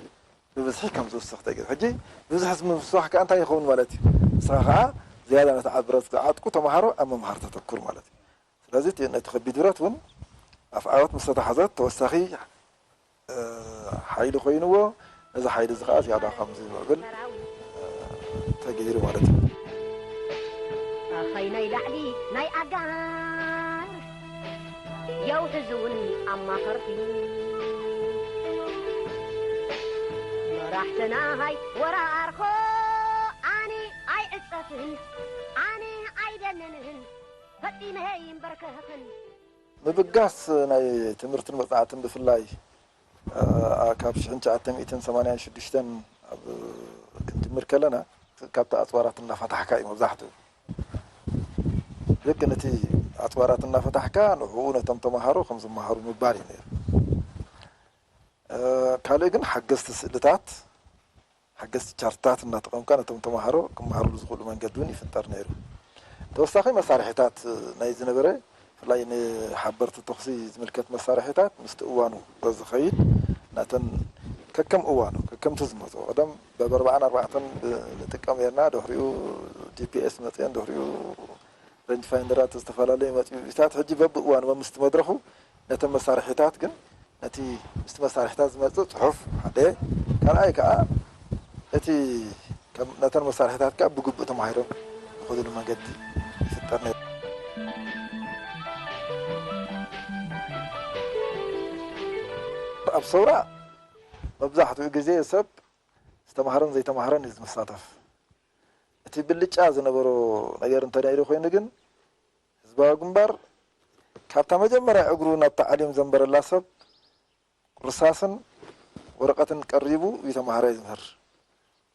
ብብዝሒ ከም ዝውስኽ ተገይሩ። ሕጂ ብብዝሒ ምስ ምስዋሕ ከኣ እንታይ ይኸውን ማለት እዩ? ንስኻ ከኣ ዝያዳ ነቲ ዓቢ ብረት ዝዓጥቁ ተምሃሮ ኣብ ምምሃር ተተኩር ማለት እዩ። ስለዚ እቲ ነቲ ከቢድ ብረት እውን ኣፍዓበት ምስ ተታሕዘት ተወሳኺ ሓይሊ ኮይንዎ ነዚ ሓይሊ እዚ ከኣ ዝያዳ ከም ዝምዕብል ተገይሩ ማለት እዩ። ኣኸይ ናይ ላዕሊ ናይ ኣጋር የውሕዙ እውን ኣማኸርቲ መራሕትና ሃይ ወራርኾ ኣነ ኣይዕጸፍን ኣነ ኣይደንንህን ፈጺመ ይንበርከኽን ምብጋስ ናይ ትምህርትን መጽናዕትን ብፍላይ ካብ ሽሕን ትሽዓተ ሚእትን ሰማንያን ሽዱሽተን ኣብ ክንጅምር ከለና ካብቲ ኣጽዋራት እናፈታሕካ እዩ መብዛሕትኡ። ልክ ነቲ ኣጽዋራት እናፈታሕካ ንዕኡ ነቶም ተምሃሮ ከም ዝመሃሩ ምግባር እዩ ነይሩ። ካልእ ግን ሓገዝቲ ስእልታት ሓገዝቲ ቻርትታት እናተቐምካ ነቶም ተምሃሮ ክመሃርሉ ዝኽእሉ መንገዲ እውን ይፍጠር ነይሩ። ተወሳኺ መሳርሒታት ናይ ዝነበረ ብፍላይ ንሓበርቲ ተኹሲ ዝምልከት መሳርሒታት ምስቲ እዋኑ በዝኸይድ ነተን ከከም እዋኑ ከከምቲ ዝመፅኦ ቀደም በብ ኣርባዓን ኣርባዕተን ንጥቀም ነርና ድሕሪኡ ጂፒኤስ መፅአን ድሕሪኡ ሬንጅ ፋይንደራት ዝተፈላለየ መፅኡ ኢታት ሕጂ በብእዋኑ መምስቲ መድረኹ ነተን መሳርሒታት ግን ነቲ ምስቲ መሳርሒታት ዝመፅእ ፅሑፍ ሓደ ካልኣይ ከዓ እቲ ነተን መሳርሒታት ከዓ ብግቡእ ተማሂሮም ዝኸዱሉ መንገዲ ይፍጠር ነይሩ። ሰውራ መብዛሕትኡ ግዜ ሰብ ዝተማህረን ዘይተማህረን እዩ ዝመሳተፍ። እቲ ብልጫ ዝነበሮ ነገር እንተነይሩ ኮይኑ ግን ህዝባዊ ግንባር ካብታ መጀመርያ እግሩ ናብ ታዕሊም ዘንበረላ ሰብ ርሳስን ወረቐትን ቀሪቡ እዩ ተማሃራይ ዝምህር።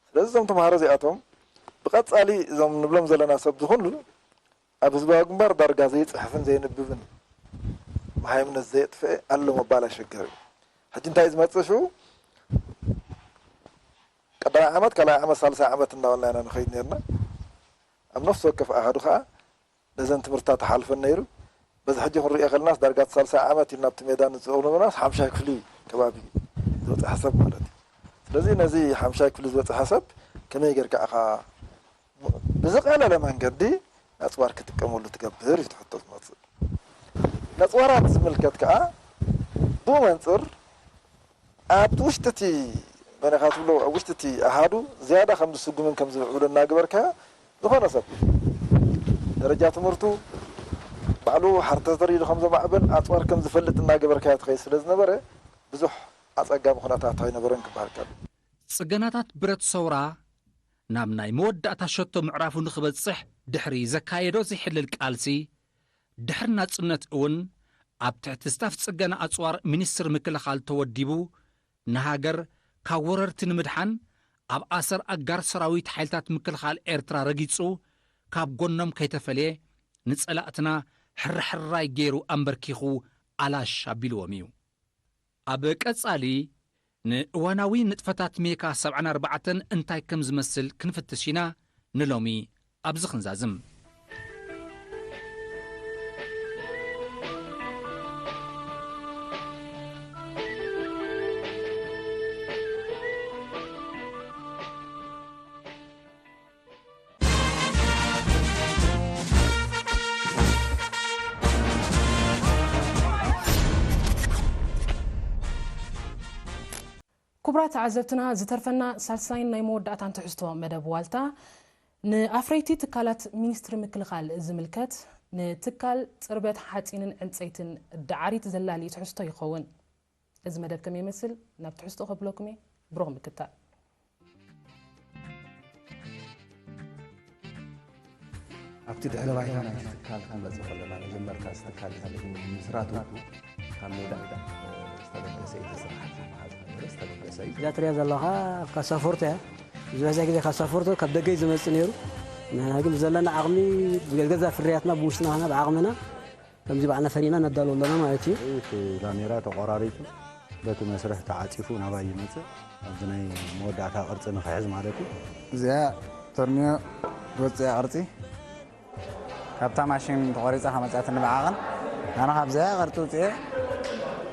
ስለዚ እዞም ተማሃሮ እዚኣቶም ብቐጻሊ እዞም ንብሎም ዘለና ሰብ ዝኾኑ ኣብ ህዝባዊ ግንባር ዳርጋ ዘይጽሕፍን ዘየንብብን መሃይምነት ዘየጥፍአ ኣሎ ምባል ኣሸገር እዩ። ሕጂ እንታይ እዩ ዝመጽእ ሽዑ? ቀዳማይ ዓመት፣ ካልኣይ ዓመት፣ ሳልሳይ ዓመት እናበልና ኢና ንኸይድ ነርና። ኣብ ነፍሲ ወከፍ ኣሃዱ ኸዓ ነዘን ትምህርትታ ተሓልፈን ነይሩ። በዚ ሕጂ ክንሪኦ ከለናስ ዳርጋ እቲ ሳልሳይ ዓመት ኢልና ኣብቲ ሜዳ ንዝቕርብናስ ሓምሻይ ክፍሊ ከባቢ ዝበፅሐ ሰብ ማለት እዩ። ስለዚ ነዚ ሓምሻይ ክፍሊ ዝበፅሐ ሰብ ከመይ ጌርካ ኢኻ ብዝቐለለ መንገዲ ኣፅዋር ክጥቀመሉ ትገብር እዩ እቲ ሕቶ ዝመፅእ። ነፅዋራት ዝምልከት ከዓ ብኡ መንፅር ኣብቲ ውሽጢ እቲ መን ኢኻ ትብሎ ኣብ ውሽጢ እቲ ኣሃዱ ዝያዳ ከም ዝስጉምን ከም ዝምዕብልን እናገበርካ ዝኾነ ሰብ ደረጃ ትምህርቱ ባዕሉ ሓርተ ተሪዱ ከም ዘማዕብል ኣፅዋር ከም ዝፈልጥ እናገበርካ ትኸይድ ስለ ዝነበረ ብዙሕ ኣፀጋሚ ኩነታት ኣይነበረን ክበሃል ከሎ። ጽገናታት ብረት ሰውራ ናብ ናይ መወዳእታ ሸቶ ምዕራፉ ንኽበጽሕ ድሕሪ ዘካየዶ ዘይሕለል ቃልሲ፣ ድሕሪ ናጽነት እውን ኣብ ትሕቲ ስታፍ ጽገና ኣጽዋር ሚኒስትሪ ምክልኻል ተወዲቡ፣ ንሃገር ካብ ወረርቲ ንምድሓን ኣብ ኣሰር ኣጋር ሰራዊት ሓይልታት ምክልኻል ኤርትራ ረጊጹ፣ ካብ ጎኖም ከይተፈልየ ንጸላእትና ሕራሕራይ ገይሩ ኣንበርኪኹ ኣላሽ ኣቢልዎም እዩ። ኣብ ቀጻሊ ንእዋናዊ ንጥፈታት ሜካ ሰብዓን ኣርባዕተን እንታይ ከም ዝመስል ክንፍትሽ ኢና ንሎሚ ኣብዚ ክንዛዝም። ክቡራት ተዓዘብትና፣ ዝተርፈና ሳልሳይን ናይ መወዳእታን ትሕዝቶ መደብ ዋልታ፣ ንኣፍረይቲ ትካላት ሚኒስትሪ ምክልኻል ዝምልከት፣ ንትካል ጽርበት ሓጺንን ዕንጸይትን ዳዕሪት ዘላሊ ትሕዝቶ ይኸውን። እዚ መደብ ከመይ ይመስል ናብ ትሕዝቶ ከብለኩም እየ። ብሩኽ ምክትታል። ኣብቲ ድሕረ ባይታ ናይቲ ትካል ክንመጽእ ከለና፣ መጀመርታ እዚ ትካል እዚ ንምምስራቱ ካብ ሜዳ ዝተበገሰ እዩ፣ እቲ ስራሕ ዝበሃል ዝነበረ ዝተበገሰ እዩ። እዛ ትሪኣ ዘለኻ ካሳፎርቶ እያ። ዝበዝሕ ግዜ ካሳፎርቶ ካብ ደገ እዩ ዝመጽእ ነይሩ። ንሕና ግን ብዘለና ዓቕሚ ብገዛ ፍርያትና ብውሽጥና ኾና ብዓቕምና ከምዚ ባዕልና ፈሪና ነዳሉ ኣለና ማለት እዩ። እቲ ላሜራ ተቖራሪጹ በቲ መስርሕ ተዓጺፉ ናባይ ይመጽእ። ኣብዚ ናይ መወዳእታ ቅርጺ ንኽሕዝ ማለት እዩ። እዚኣ ተርሚዮ ትወጽእ እያ ቅርጺ። ካብታ ማሽን ተቖሪጻ ከመጻትኒ ብዓቐን ኣነ ካብዚኣ ቅርጺ ውጽኤ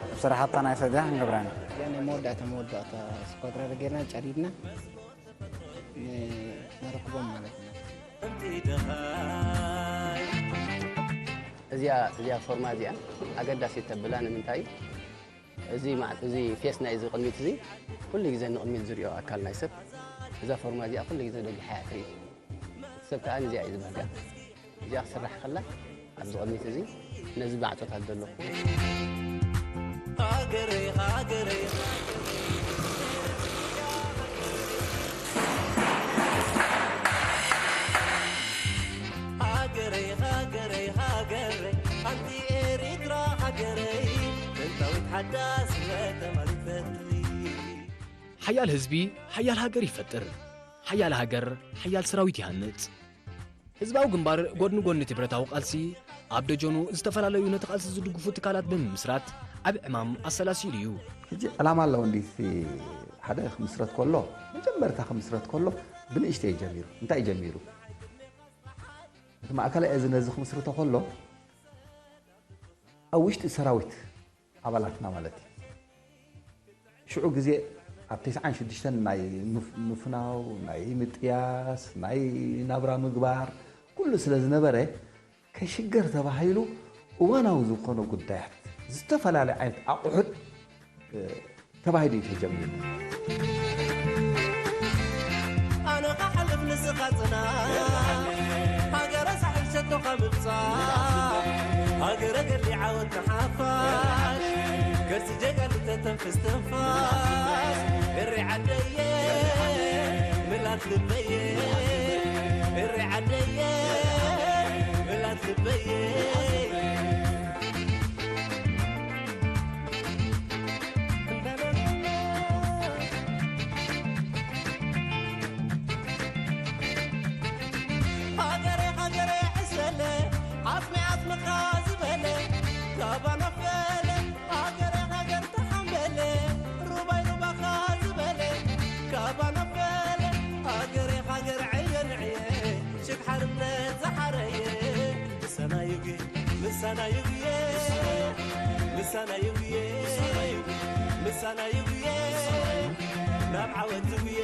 ኣብ ስራሕታ ናይ ሰዲያ ክንገብራ ኢና። እዚኣ ናይ መወዳእታ መወዳእታ ስኳድራ ጌርና ጨሪድና ን- ነረክቦም ማለት እዩ። እዚኣ እዚኣ ፎርማ እዚኣ ኣገዳሲት ተብላ ንምንታይ እዩ? እዚ ማ- እዚ ፌስ ናይ እዚ ቅድሚት እዚ ኩሉ ግዜ ንቕድሚት ዝሪኦ ኣካል ናይ ሰብ እዛ ፎርማ እዚኣ ኩሉ ግዜ ደጊሓ እያ ትርኢ። እቲ ሰብ ከዓ ንዚኣ እዩ ዝበህጋ። እዚኣ ክስራሕ ከላ ኣብዚ ቅድሚት እዚ ነዚ ማዕጾታት ዘሎ ሃገረይ ሃገረይ ሃገረይ ሃገረይ ሃገረይ ኣንቲ ኤሪትራ ሃገረይ ጥንታዊት ሓዳስ ተማሪተትኒ። ሓያል ህዝቢ ሓያል ሃገር ይፈጥር። ሓያል ሃገር ሓያል ሰራዊት ይሃንጽ። ህዝባዊ ግንባር ጎድኒ ጎኒ እቲ ብረታዊ ቃልሲ ኣብ ደጀኑ ዝተፈላለዩ ነቲ ቃልሲ ዝድግፉ ትካላት ብምምስራት ዓቢ ዕማም ኣሰላሲሉ እዩ። ሕጂ ዕላማ ኣለዎ እንዲ ሓደ ክምስረት ከሎ መጀመርታ ክምስረት ከሎ ብንእሽተይ ጀሚሩ እንታይ ጀሚሩ እቲ ማእከላይ እዚ ነዚ ክምስርቶ ከሎ ኣብ ውሽጢ ሰራዊት ኣባላትና ማለት እዩ። ሽዑ ግዜ ኣብ ተስዓን ሽዱሽተን ናይ ምፍናው፣ ናይ ምጥያስ፣ ናይ ናብራ ምግባር ኩሉ ስለ ዝነበረ ከይሽገር ተባሂሉ እዋናዊ ዝኾነ ጉዳያት ዝተፈላለየ ዓይነት ኣቑሑት ተባሂሉ እዩ ተጀሚሩ። ኣነ ኻሕልፍ ንስኻ ጽናሕ ሃገረ ሳሕል ሸቶኻ ምብጻሕ ሃገረ ገድሊ ዓወት ንሓፋሽ ከርሲ ጀጋኑ ተተንፍስ ትንፋስ እሪ ዓደየ ምላት ልበየ እሪ ዓደየ ምላት ልበየ ሃገረ ሃገረ ዕሰለ ዓጽሚ ዓጽምኻ ዝበለ ካባ ነፈለ ሃገረ ሃገር ተሓምበለ ሩባይ ሩባኻ ዝበለ ካባ ነፈለ ሃገረ ሃገር ዕየ ንዕየ ሽግ ሓርነት ዝሓረየ ምሳና ይጉየ ምሳና ይጉየ ምሳና ይጉየ ምሳና ይጉየ ናብ ዓወት ትጉየ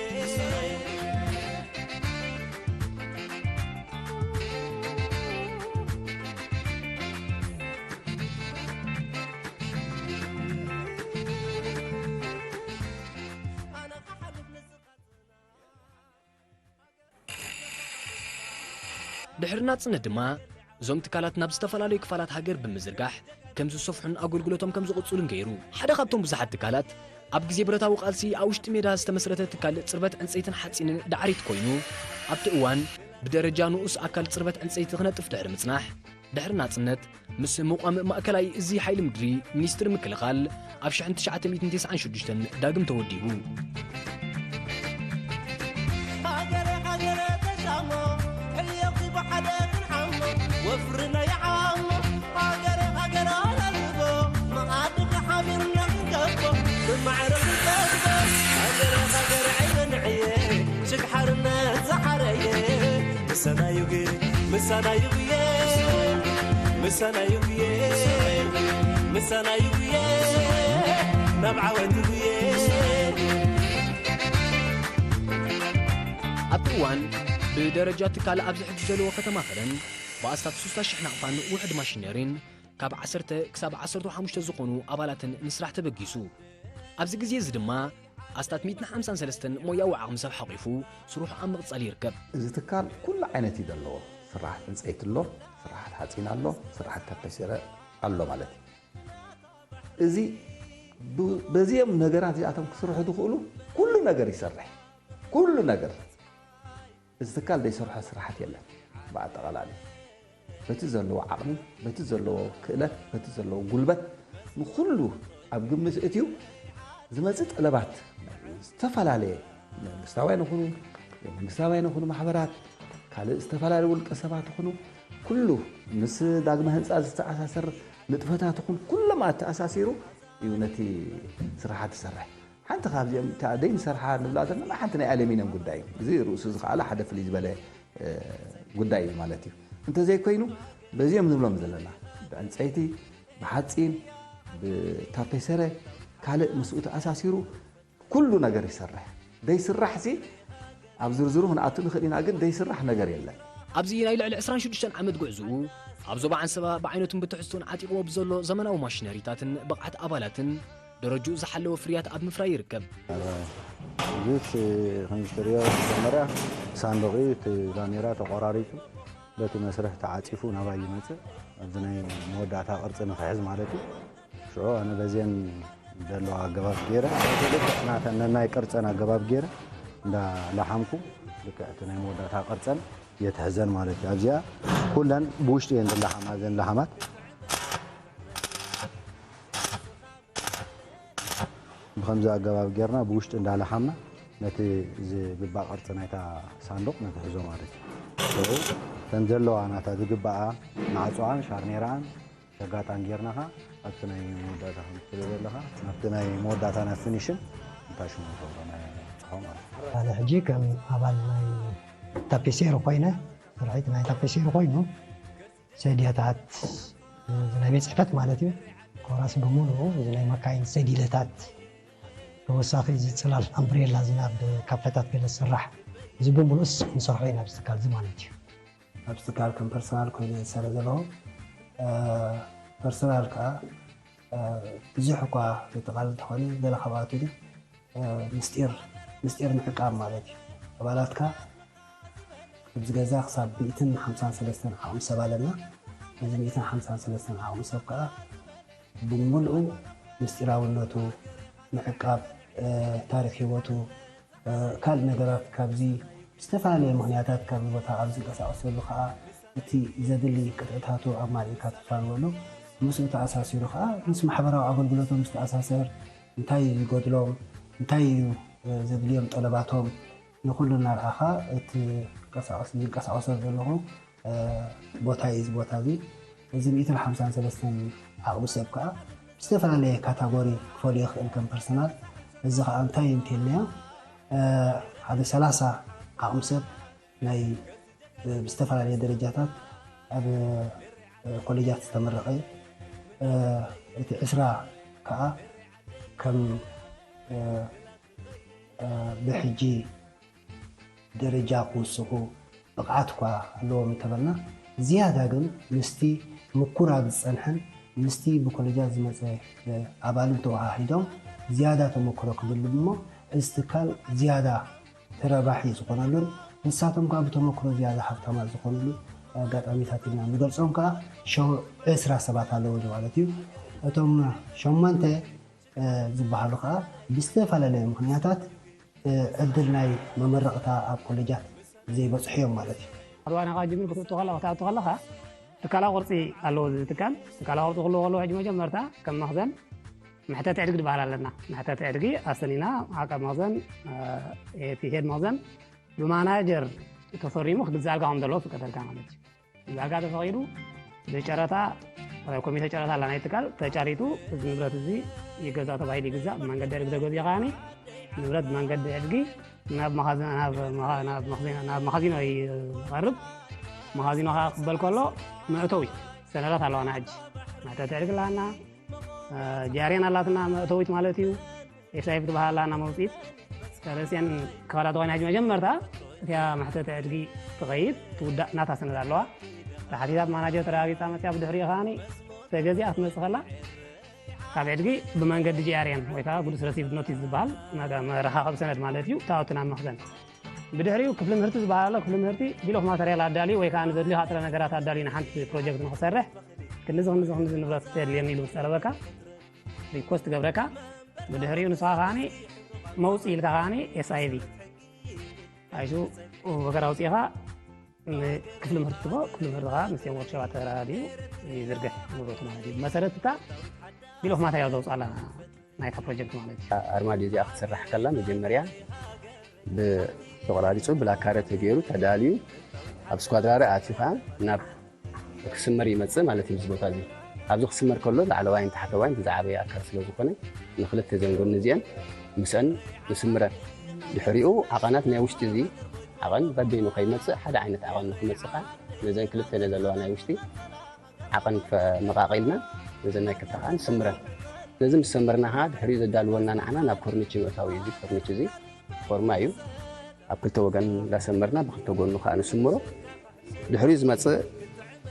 ድሕሪ ናጽነት ድማ እዞም ትካላት ናብ ዝተፈላለዩ ክፋላት ሃገር ብምዝርጋሕ ከም ዝሰፍሑን ኣገልግሎቶም ከም ዝቕጽሉን ገይሩ። ሓደ ካብቶም ብዙሓት ትካላት ኣብ ግዜ ብረታዊ ቃልሲ ኣብ ውሽጢ ሜዳ ዝተመስረተ ትካል ጽርበት ዕንጸይትን ሓጺንን ዳዕሪት ኮይኑ ኣብቲ እዋን ብደረጃ ንኡስ ኣካል ጽርበት ዕንጸይቲ ክነጥፍ ድሕሪ ምጽናሕ ድሕሪ ናጽነት ምስ ምቋም ማእከላይ እዚ ሓይሊ ምድሪ ሚኒስትሪ ምክልኻል ኣብ ሽሕን ትሽዓተ ሚእትን ተስዓን ሽዱሽተን ዳግም ተወዲቡ። ሃገረ ሃገረ ተሻሞ ሕልዮኺ ብሓደ ክንዓሞ ወፍሪ ናይ ዓሞ ሃገረ ሃገረ ኣላልቦ መኣድኺ ሓቢርና ክንከቦ ብማዕረ ክንጠግቦ ሃገረ ሃገረ ዕየ ንዕየ ሽግ ሓርነት ዝሓረየ ምሳና ይጉየ ምሳና ይጉየ ምሳና ይጉየ ምሳና ይጉየ ናብ ዓወት ይጉየ ኣብቲ እዋን ብደረጃ ትካል ኣብዚ ሕጂ ዘለዎ ከተማ ከረን ብኣስታት ሱስታ ሽሕ ናቕፋን ውሕድ ማሽነሪን ካብ ዓሰርተ ክሳብ ዓሰርተ ሓሙሽተ ዝኾኑ ኣባላትን ንስራሕ ተበጊሱ። ኣብዚ ግዜ እዚ ድማ ኣስታት ሚእትን ሓምሳን ሰለስተን ሞያዊ ዓቕሚ ሰብ ሓቒፉ ስርሑ ኣብ ምቕጻል ይርከብ። እዚ ትካል ኩሉ ዓይነት እዩ ዘለዎ። ስራሓት ዕንፀይቲ ኣሎ፣ ስራሓት ሓፂን ኣሎ፣ ስራሓት ታፔሴረ ኣሎ ማለት እዩ። እዚ ብ- በዚኦም ነገራት እዚኣቶም ክስርሑ ዝኽእሉ ኩሉ ነገር ይሰርሕ። ኩሉ ነገር እዚ ትካል ዘይሰርሖ ስራሓት የለን። ብኣጠቓላሊ በቲ ዘለዎ ዓቕሚ፣ በቲ ዘለዎ ክእለት፣ በቲ ዘለዎ ጉልበት ንኹሉ ኣብ ግምት እትዩ ዝመፅእ ጠለባት ዝተፈላለየ መንግስታውያን ይኹኑ መንግስታውያን ይኹኑ ማሕበራት ካልእ ዝተፈላለዩ ውልቀ ሰባት ይኹኑ ኩሉ ምስ ዳግመ ህንፃ ዝተኣሳሰር ንጥፈታት ይኹን ኩሎም ኣተኣሳሲሩ እዩ ነቲ ስራሓት ዝሰርሕ። ሓንቲ ካብዚኦም እታ ደይንሰርሓ ንብላ ዘለና ሓንቲ ናይ ኣለሚንየም ጉዳይ እዩ። እዚ ርእሱ ዝኸኣለ ሓደ ፍልይ ዝበለ ጉዳይ እዩ ማለት እዩ። እንተዘይኮይኑ በዚኦም ንብሎም ዘለና ብዕንፀይቲ፣ ብሓፂን፣ ብታፔሰረ ካልእ ምስኡ ተኣሳሲሩ ኩሉ ነገር ይሰርሕ። ደይስራሕ ሲ ኣብ ዝርዝሩ ክንኣቱ ንኽእል ኢና፣ ግን ደይስራሕ ነገር የለን። ኣብዚ ናይ ልዕሊ ዕስራን ሽዱሽተን ዓመት ጉዕዝኡ ኣብ ዞባ ዓንሰባ ብዓይነቱን ብትሕዝቱን ዓጢቕዎ ብዘሎ ዘመናዊ ማሽነሪታትን ብቕዓት ኣባላትን ደረጅኡ ዝሓለወ ፍርያት ኣብ ምፍራይ ይርከብ። ዚስ ከምዝትሪኦ መጀመርያ ሳንዱቕ እዩ፣ እቲ ላሜራ ተቆራሪጹ በቲ መስርሕ ተዓጺፉ ናባይ ይመጽእ። ኣብዚ ናይ መወዳእታ ቅርጺ ንኽሕዝ ማለት እዩ። ሽዑ ኣነ በዚአን ዘለዎ ኣገባብ ገይረ ልክዕ ናተን ነናይ ቅርጸን ኣገባብ ገይረ እንዳ ለሓምኩ ልክዕ እቲ ናይ መወዳእታ ቅርጸን የትሕዘን ማለት እዩ። ኣብዚኣ ኩለን ብውሽጢ እየን ዝለሓማ እዘን ለሓማት። ብኸምዚ ኣገባብ ጌርና ብውሽጢ እንዳለሓምና ነቲ ዝግባእ ቅርጺ ናይታ ሳንዱቕ ነትሕዞ ማለት እዩ። ሽዑ እተን ዘለዋ ናታ ዝግባኣ ማዕጾኣን ሻርኔራኣን ሸጋጣን ጌርና ኸዓ ኣብቲ ናይ መወዳእታ ከም ትብሎ ዘለኻ ናብቲ ናይ መወዳእታ ናይ ፊኒሽን እንታይ ሽሙ ንገብሮ ናይ ንብጽሖ ማለት እዩ። ኣነ ሕጂ ከም ኣባል ናይ ታፔሴሪ ኮይነ ስርሒት ናይ ታፔሴሪ ኮይኑ ሰድያታት እዚ ናይ ቤት ፅሕፈት ማለት እዩ ኮራስ ብምሉኡ እዚ ናይ መካይን ሰዲለታት ተወሳኺ እዚ ፅላል ኣምብሬላ እዚ ናብ ካፈታት ገለ ዝስራሕ እዚ ብምሉኡስ ንሰርሖ ኢና ኣብዚ ትካል እዚ ማለት እዩ። ኣብዚ ትካል ከም ፐርሰናል ኮይነ ዝሰርሕ ዘለኹ ፐርሰናል ከዓ ብዙሕ እኳ ዘጠቓልል እንተኾነ ገለ ካብኣቱ ግን ምስጢር ምስጢር ምዕቃብ ማለት እዩ። ኣባላትካ ኣብዚ ገዛ ክሳብ ሚእትን ሓምሳን ሰለስተን ዓቕሚ ሰብ ኣለና። ነዚ ሚእትን ሓምሳን ሰለስተን ዓቕሚ ሰብ ከዓ ብምልኡ ምስጢራውነቱ ምዕቃብ፣ ታሪክ ህይወቱ፣ ካልእ ነገራት ካብዚ ብዝተፈላለየ ምክንያታት ካብዚ ቦታ ኣብ ዝንቀሳቀሰሉ ከዓ እቲ ዘድሊ ቅጥዕታቱ ኣማሊእካ ትፋንወሉ። ምስኡ ተኣሳሲሩ ከዓ ምስ ማሕበራዊ ኣገልግሎቶም ዝተኣሳሰር እንታይ እዩ ዝጎድሎም፣ እንታይ እዩ ዘድልዮም ጠለባቶም ንኩሉ እናረኣኻ እቲ ዝንቀሳቀሰሉ ዘለኹ ቦታ እዩ። እዚ ቦታ እዚ እዚ ሚእትን ሓምሳን ሰለስተን ዓቕሚ ሰብ ከዓ ብዝተፈላለየ ካታጎሪ ክፈልዮ ይኽእል ከም ፐርሰናል። እዚ ከዓ እንታይ እዩ እንተልናዮ ሓደ ሰላሳ ዓቕሚ ሰብ ናይ ብዝተፈላለየ ደረጃታት ኣብ ኮሌጃት ዝተመረቐ እዩ። እቲ ዕስራ ከዓ ከም ብሕጂ ደረጃ ክውስኹ ብቕዓት እኳ ኣለዎም እንተበልና ዝያዳ ግን ምስቲ ምኩር ኣብ ዝጸንሐን ምስቲ ብኮሌጃት ዝመጸ ኣባልን ተወሃሂዶም ዝያዳ ተመክሮ ክብሉ እሞ እዚ ትካል ዝያዳ ተረባሒ ዝኾነሉን ንሳቶም ከዓ ብተመክሮ ዝያዳ ሃብታማት ዝኾኑሉ ኣጋጣሚታት ኢና ንገልጾም ከዓ ዕስራ ሰባት ኣለዉ ማለት እዩ። እቶም ሸሞንተ ዝበሃሉ ከዓ ብዝተፈላለየ ምክንያታት ዕድል ናይ መመረቕታ ኣብ ኮሌጃት ዘይበፅሑ እዮም ማለት እዩ። ኣብ ዋና ካብ ጅምር ክትእቱ ከለኻ ክትኣቱ ከለኻ ትካላዊ ቅርፂ ኣለዎ። እዚ ትካል ትካላዊ ቅርፂ ክህልዎ ከለዎ ሕጂ መጀመርታ ከም መኽዘን መሕተት ዕድጊ ዝበሃል ኣለና። መሕተት ዕድጊ ኣሰኒና ዓቃብ መኽዘን እቲ ሄድ መኽዘን ብማናጀር ተፈሪሙ ክግዛእልካ ከም ዘለዎ ፍቀደልካ ማለት እዩ። ዋጋ ተፈቒዱ ብጨረታ ኮሚተ ጨረታ ኣላ ናይ ትካል ተጫሪቱ እዚ ንብረት እዚ ይገዛ ተባሂሉ ይግዛእ። ብመንገዲ ዕድጊ ተገዚኡ ከዓኒ ንብረት ብመንገዲ ዕድጊ ናብ መኻዚኖ ይቐርብ። መኻዚኖ ከዓ ክበል ከሎ መእተዊ ሰነዳት ኣለዋና ሕጂ መእተቲ ዕድጊ ኣለና። ጃርያን ኣላትና መእተዊት ማለት እዩ። ኤስኣይፍ ትበሃል ኣላ መውፅኢት ተረስየን ክኸዳ ተኾይና ሕጂ መጀመርታ እቲያ መሕተቲ ዕድጊ ትኸይድ ትውዳእ ናታ ሰነድ ኣለዋ። ተሓቲታ ብማናጀር ተረጋጊፃ መፅያ ብድሕሪኡ ከዓኒ ተገዚኣ ክትመፅእ ከላ ካብ ዕድጊ ብመንገዲ ጂኣርኤን ወይ ከዓ ጉድስ ረሲቭ ኖቲስ ዝበሃል መረኻኸቢ ሰነድ ማለት እዩ ተኣቱ ናብ መኽዘን። ብድሕሪኡ ክፍሊ ምህርቲ ዝበሃል ኣሎ። ክፍሊ ምህርቲ ቢል ኦፍ ማተርያል ኣዳልዩ ወይ ከዓ ንዘድልዩ ጥረ ነገራት ኣዳልዩ ንሓንቲ ፕሮጀክት ንክሰርሕ ክንዚ ክንዚ ክንዚ ንብረት የድልየኒ ኢሉ ምስ ጠለበካ ሪኮስት ገብረካ ብድሕሪኡ ንስኻ ከዓኒ መውፅእ ኢልካ ከዓኒ ኤስኣይቪ ኣይሱ ወገር ኣውፂእኻ ክፍሊ ምህርቲ ትቦ ክፍሊ ምህርቲ ከዓ ምስኦም ወርክሾባት ተራድዩ ይዝርግሕ ንብረቱ ማለት እዩ። ብመሰረት እታ ቢል ኦፍ ማተርያል ዘውፅኣላ ናይታ ፕሮጀክት ማለት እዩ። ኣርማድዮ እዚኣ ክትስራሕ ከላ መጀመርያ ብተቆራሪፁ ብላካረ ተገይሩ ተዳልዩ ኣብ ስኳድራረ ኣትዩ ከዓ ናብ ክስመር ይመፅእ ማለት እዩ። እዚ ቦታ እዚ ኣብዚ ክስመር ከሎ ላዕለዋይን ታሕተዋይን እቲ ዝዓበየ ኣካል ስለ ዝኾነ ንክልተ ዘን ጎኒ እዚአን ምስአን ንስምረን። ድሕሪኡ ዓቐናት ናይ ውሽጢ እዚ ዓቐን በበይኑ ከይመፅእ ሓደ ዓይነት ዓቐን ንክመፅእ ከዓ ነዘን ክልተ ነዘለዋ ናይ ውሽጢ ዓቐን መቓቒልና ነዘን ናይ ክልተ ከዓ ንስምረን። ነዚ ምስ ሰመርና ከዓ ድሕሪኡ ዘዳልወና ንዓና ናብ ኮርኒች ምእታዊ እዩ። እዚ ኮርኒች እዚ ፎርማ እዩ። ኣብ ክልተ ወገን እንዳሰመርና ብክልተ ጎኑ ከዓ ንስምሮ። ድሕሪኡ ዝመፅእ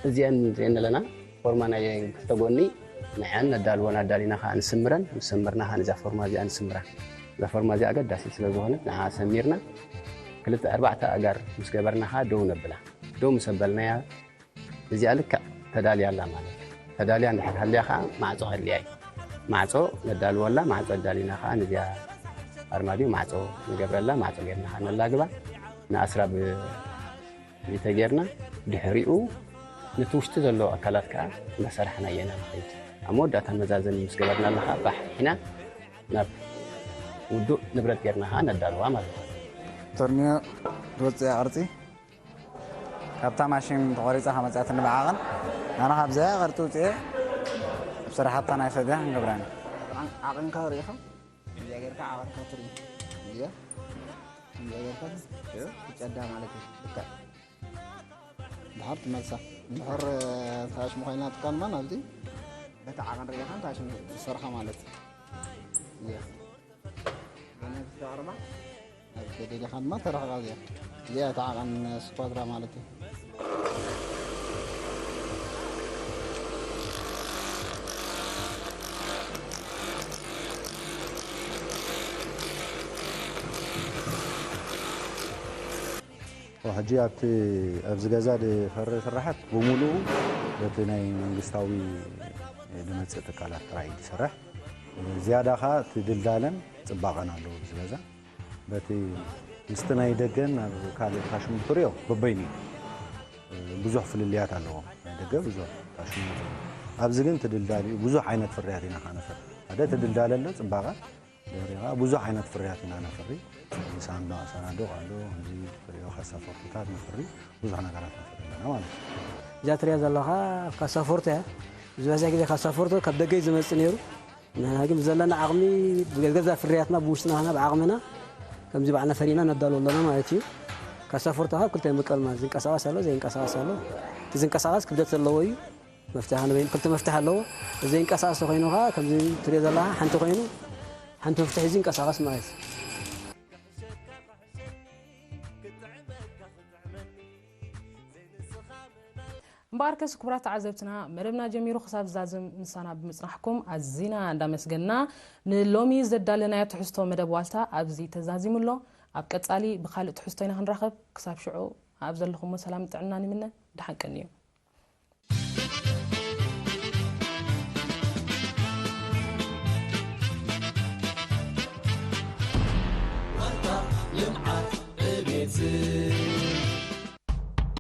እዚአን እዚአን ኣለና ፎርማ ናይ ክልተ ጎኒ ንዐን ነዳልወን ኣዳሊና ከዓ ንስምረን። ምስ ሰመርና ከዓ ነዛ ፎርማ እዚኣ ንስምራ። እዛ ፎርማ እዚኣ ኣገዳሲት ስለ ዝኾነት ንዓ ሰሚርና ክልተ ኣርባዕተ ኣጋር ምስ ገበርና ከዓ ደው ነብላ። ደው ምስ ኣበልናያ እዚኣ ልክዕ ተዳልያ ኣላ ማለት እዩ። ተዳልያ እንድሕር ሃልያ ከዓ ማዕፆ ከድልያ እዩ። ማዕፆ ነዳልወላ፣ ማዕፆ ኣዳሊና ከዓ ነዚኣ ኣርማድዮ ማዕፆ ንገብረላ፣ ማዕፆ ጌርና ከዓ ነላግባ። ንኣስራ ብ-፣ ብሊተ ጌርና ድሕሪኡ ነቲ ውሽጢ ዘሎ ኣካላት ከዓ እናሰራሕና እየና ንኸይድ። ኣብ መወዳእታ መዛዘሚ ምስ ገበርና ኣለኻ ባሕ ኢና ናብ ውዱእ ንብረት ጌርና ከዓ ነዳልዋ ማለት እዩ። ቶርኒዮ ዝወፅእ ቅርፂ ካብታ ማሽን ተቖሪፃ ከመፅኣትኒ ብዓቐን ኣነ ካብዚኣ ቅርፂ ውፅኤ ኣብ ስራሕታ ናይ ሰድያ ክንገብራ ኢና። ዓቐንካ ርኢኻ እዚኣ ጌርካ ዓቐንካ ትርኢ እዚኣ እዚኣ ጌርካ ትጨዳ ማለት እዩ። ልክዕ ድሓር ትመልሳ እንድሕር ታሽሙ ኮይና ትካልማ ናብዚ በቲ ዓቐን ርኢኻ ታሽሙ ትሰርሓ ማለት እዩ። እዚኣ ኣነ ዝተቕርባ ኣብ ደሊኻ ድማ ተረኽባ እዚኣ እዚኣ እታ ዓቐን ስኳድራ ማለት እዩ። ሕጂ ኣብቲ ኣብዚ ገዛ ዝፈሪ ስራሓት ብምሉኡ በቲ ናይ መንግስታዊ ዝመፅእ ትካላት ጥራይ እዩ ዝሰርሕ። ዝያዳ ኸዓ እቲ ድልዳለን ፅባቐን ኣለዎ ብዝበዛ። በቲ ምስቲ ናይ ደገን ኣብ ካልእ ፋሽን ትሪኦ በበይኑ እዩ። ብዙሕ ፍልልያት ኣለዎ። ናይ ደገ ብዙሕ ፋሽን ኣለዎ። ኣብዚ ግን ትድልዳል እዩ። ብዙሕ ዓይነት ፍርያት ኢና ኸዓ ነፍሪ። ሓደ ትድልዳለ ኣሎ ፅባቐ፣ ድሕሪ ኸዓ ብዙሕ ዓይነት ፍርያት ኢና ነፍሪ። ሳንዶ-፣ ሳናዱቕ ኣሎ፣ እዚ ትሪኦ ካሳፎርትታት ነፍሪ፣ ብዙሕ ነገራት ነፍሪ ኣለና ማለት እዩ። እዛ ትሪኣ ዘለኻ ካሳፎርቶ እያ። ዝበዝሕ ግዜ ካሳፎርቶ ካብ ደገ እዩ ዝመጽእ ነይሩ። ንሕና ግን ብዘለና ዓቕሚ ብገዛ ፍርያትና ብውሽጥና ኸና ብዓቕምና ከምዚ ባዕልና ፈሪና ነዳሉ ኣለና ማለት እዩ። ካሳፎርቶ ካብ ክልተ ይምቀል ማለት ዝንቀሳቐስ ኣሎ፣ ዘይንቀሳቐስ ኣሎ። እቲ ዝንቀሳቐስ ክብደት ዘለዎ እዩ። መፍትሒ ንበይኑ ክልተ መፍትሒ ኣለዎ። እዚ ዘይንቀሳቐስ ኮይኑ ኸዓ ከምዚ ትሪኦ ዘለኻ ሓንቲ ኮይኑ ሓንቲ መፍትሒ እዚ ይንቀሳቐስ ማለት እዩ። እምበኣርከስ ክቡራት ተዓዘብትና መደብና ጀሚሩ ክሳብ ዝዛዝም ምሳና ብምጽናሕኩም ኣዚና እንዳመስገንና ንሎሚ ዘዳለናዮ ትሕዝቶ መደብ ዋልታ ኣብዚ ተዛዚሙ ኣሎ። ኣብ ቀጻሊ ብኻልእ ትሕዝቶ ኢና ክንራኸብ። ክሳብ ሽዑ ኣብ ዘለኹሞ ሰላም ጥዕናን ይምነ። ደሓን ቀንዩ።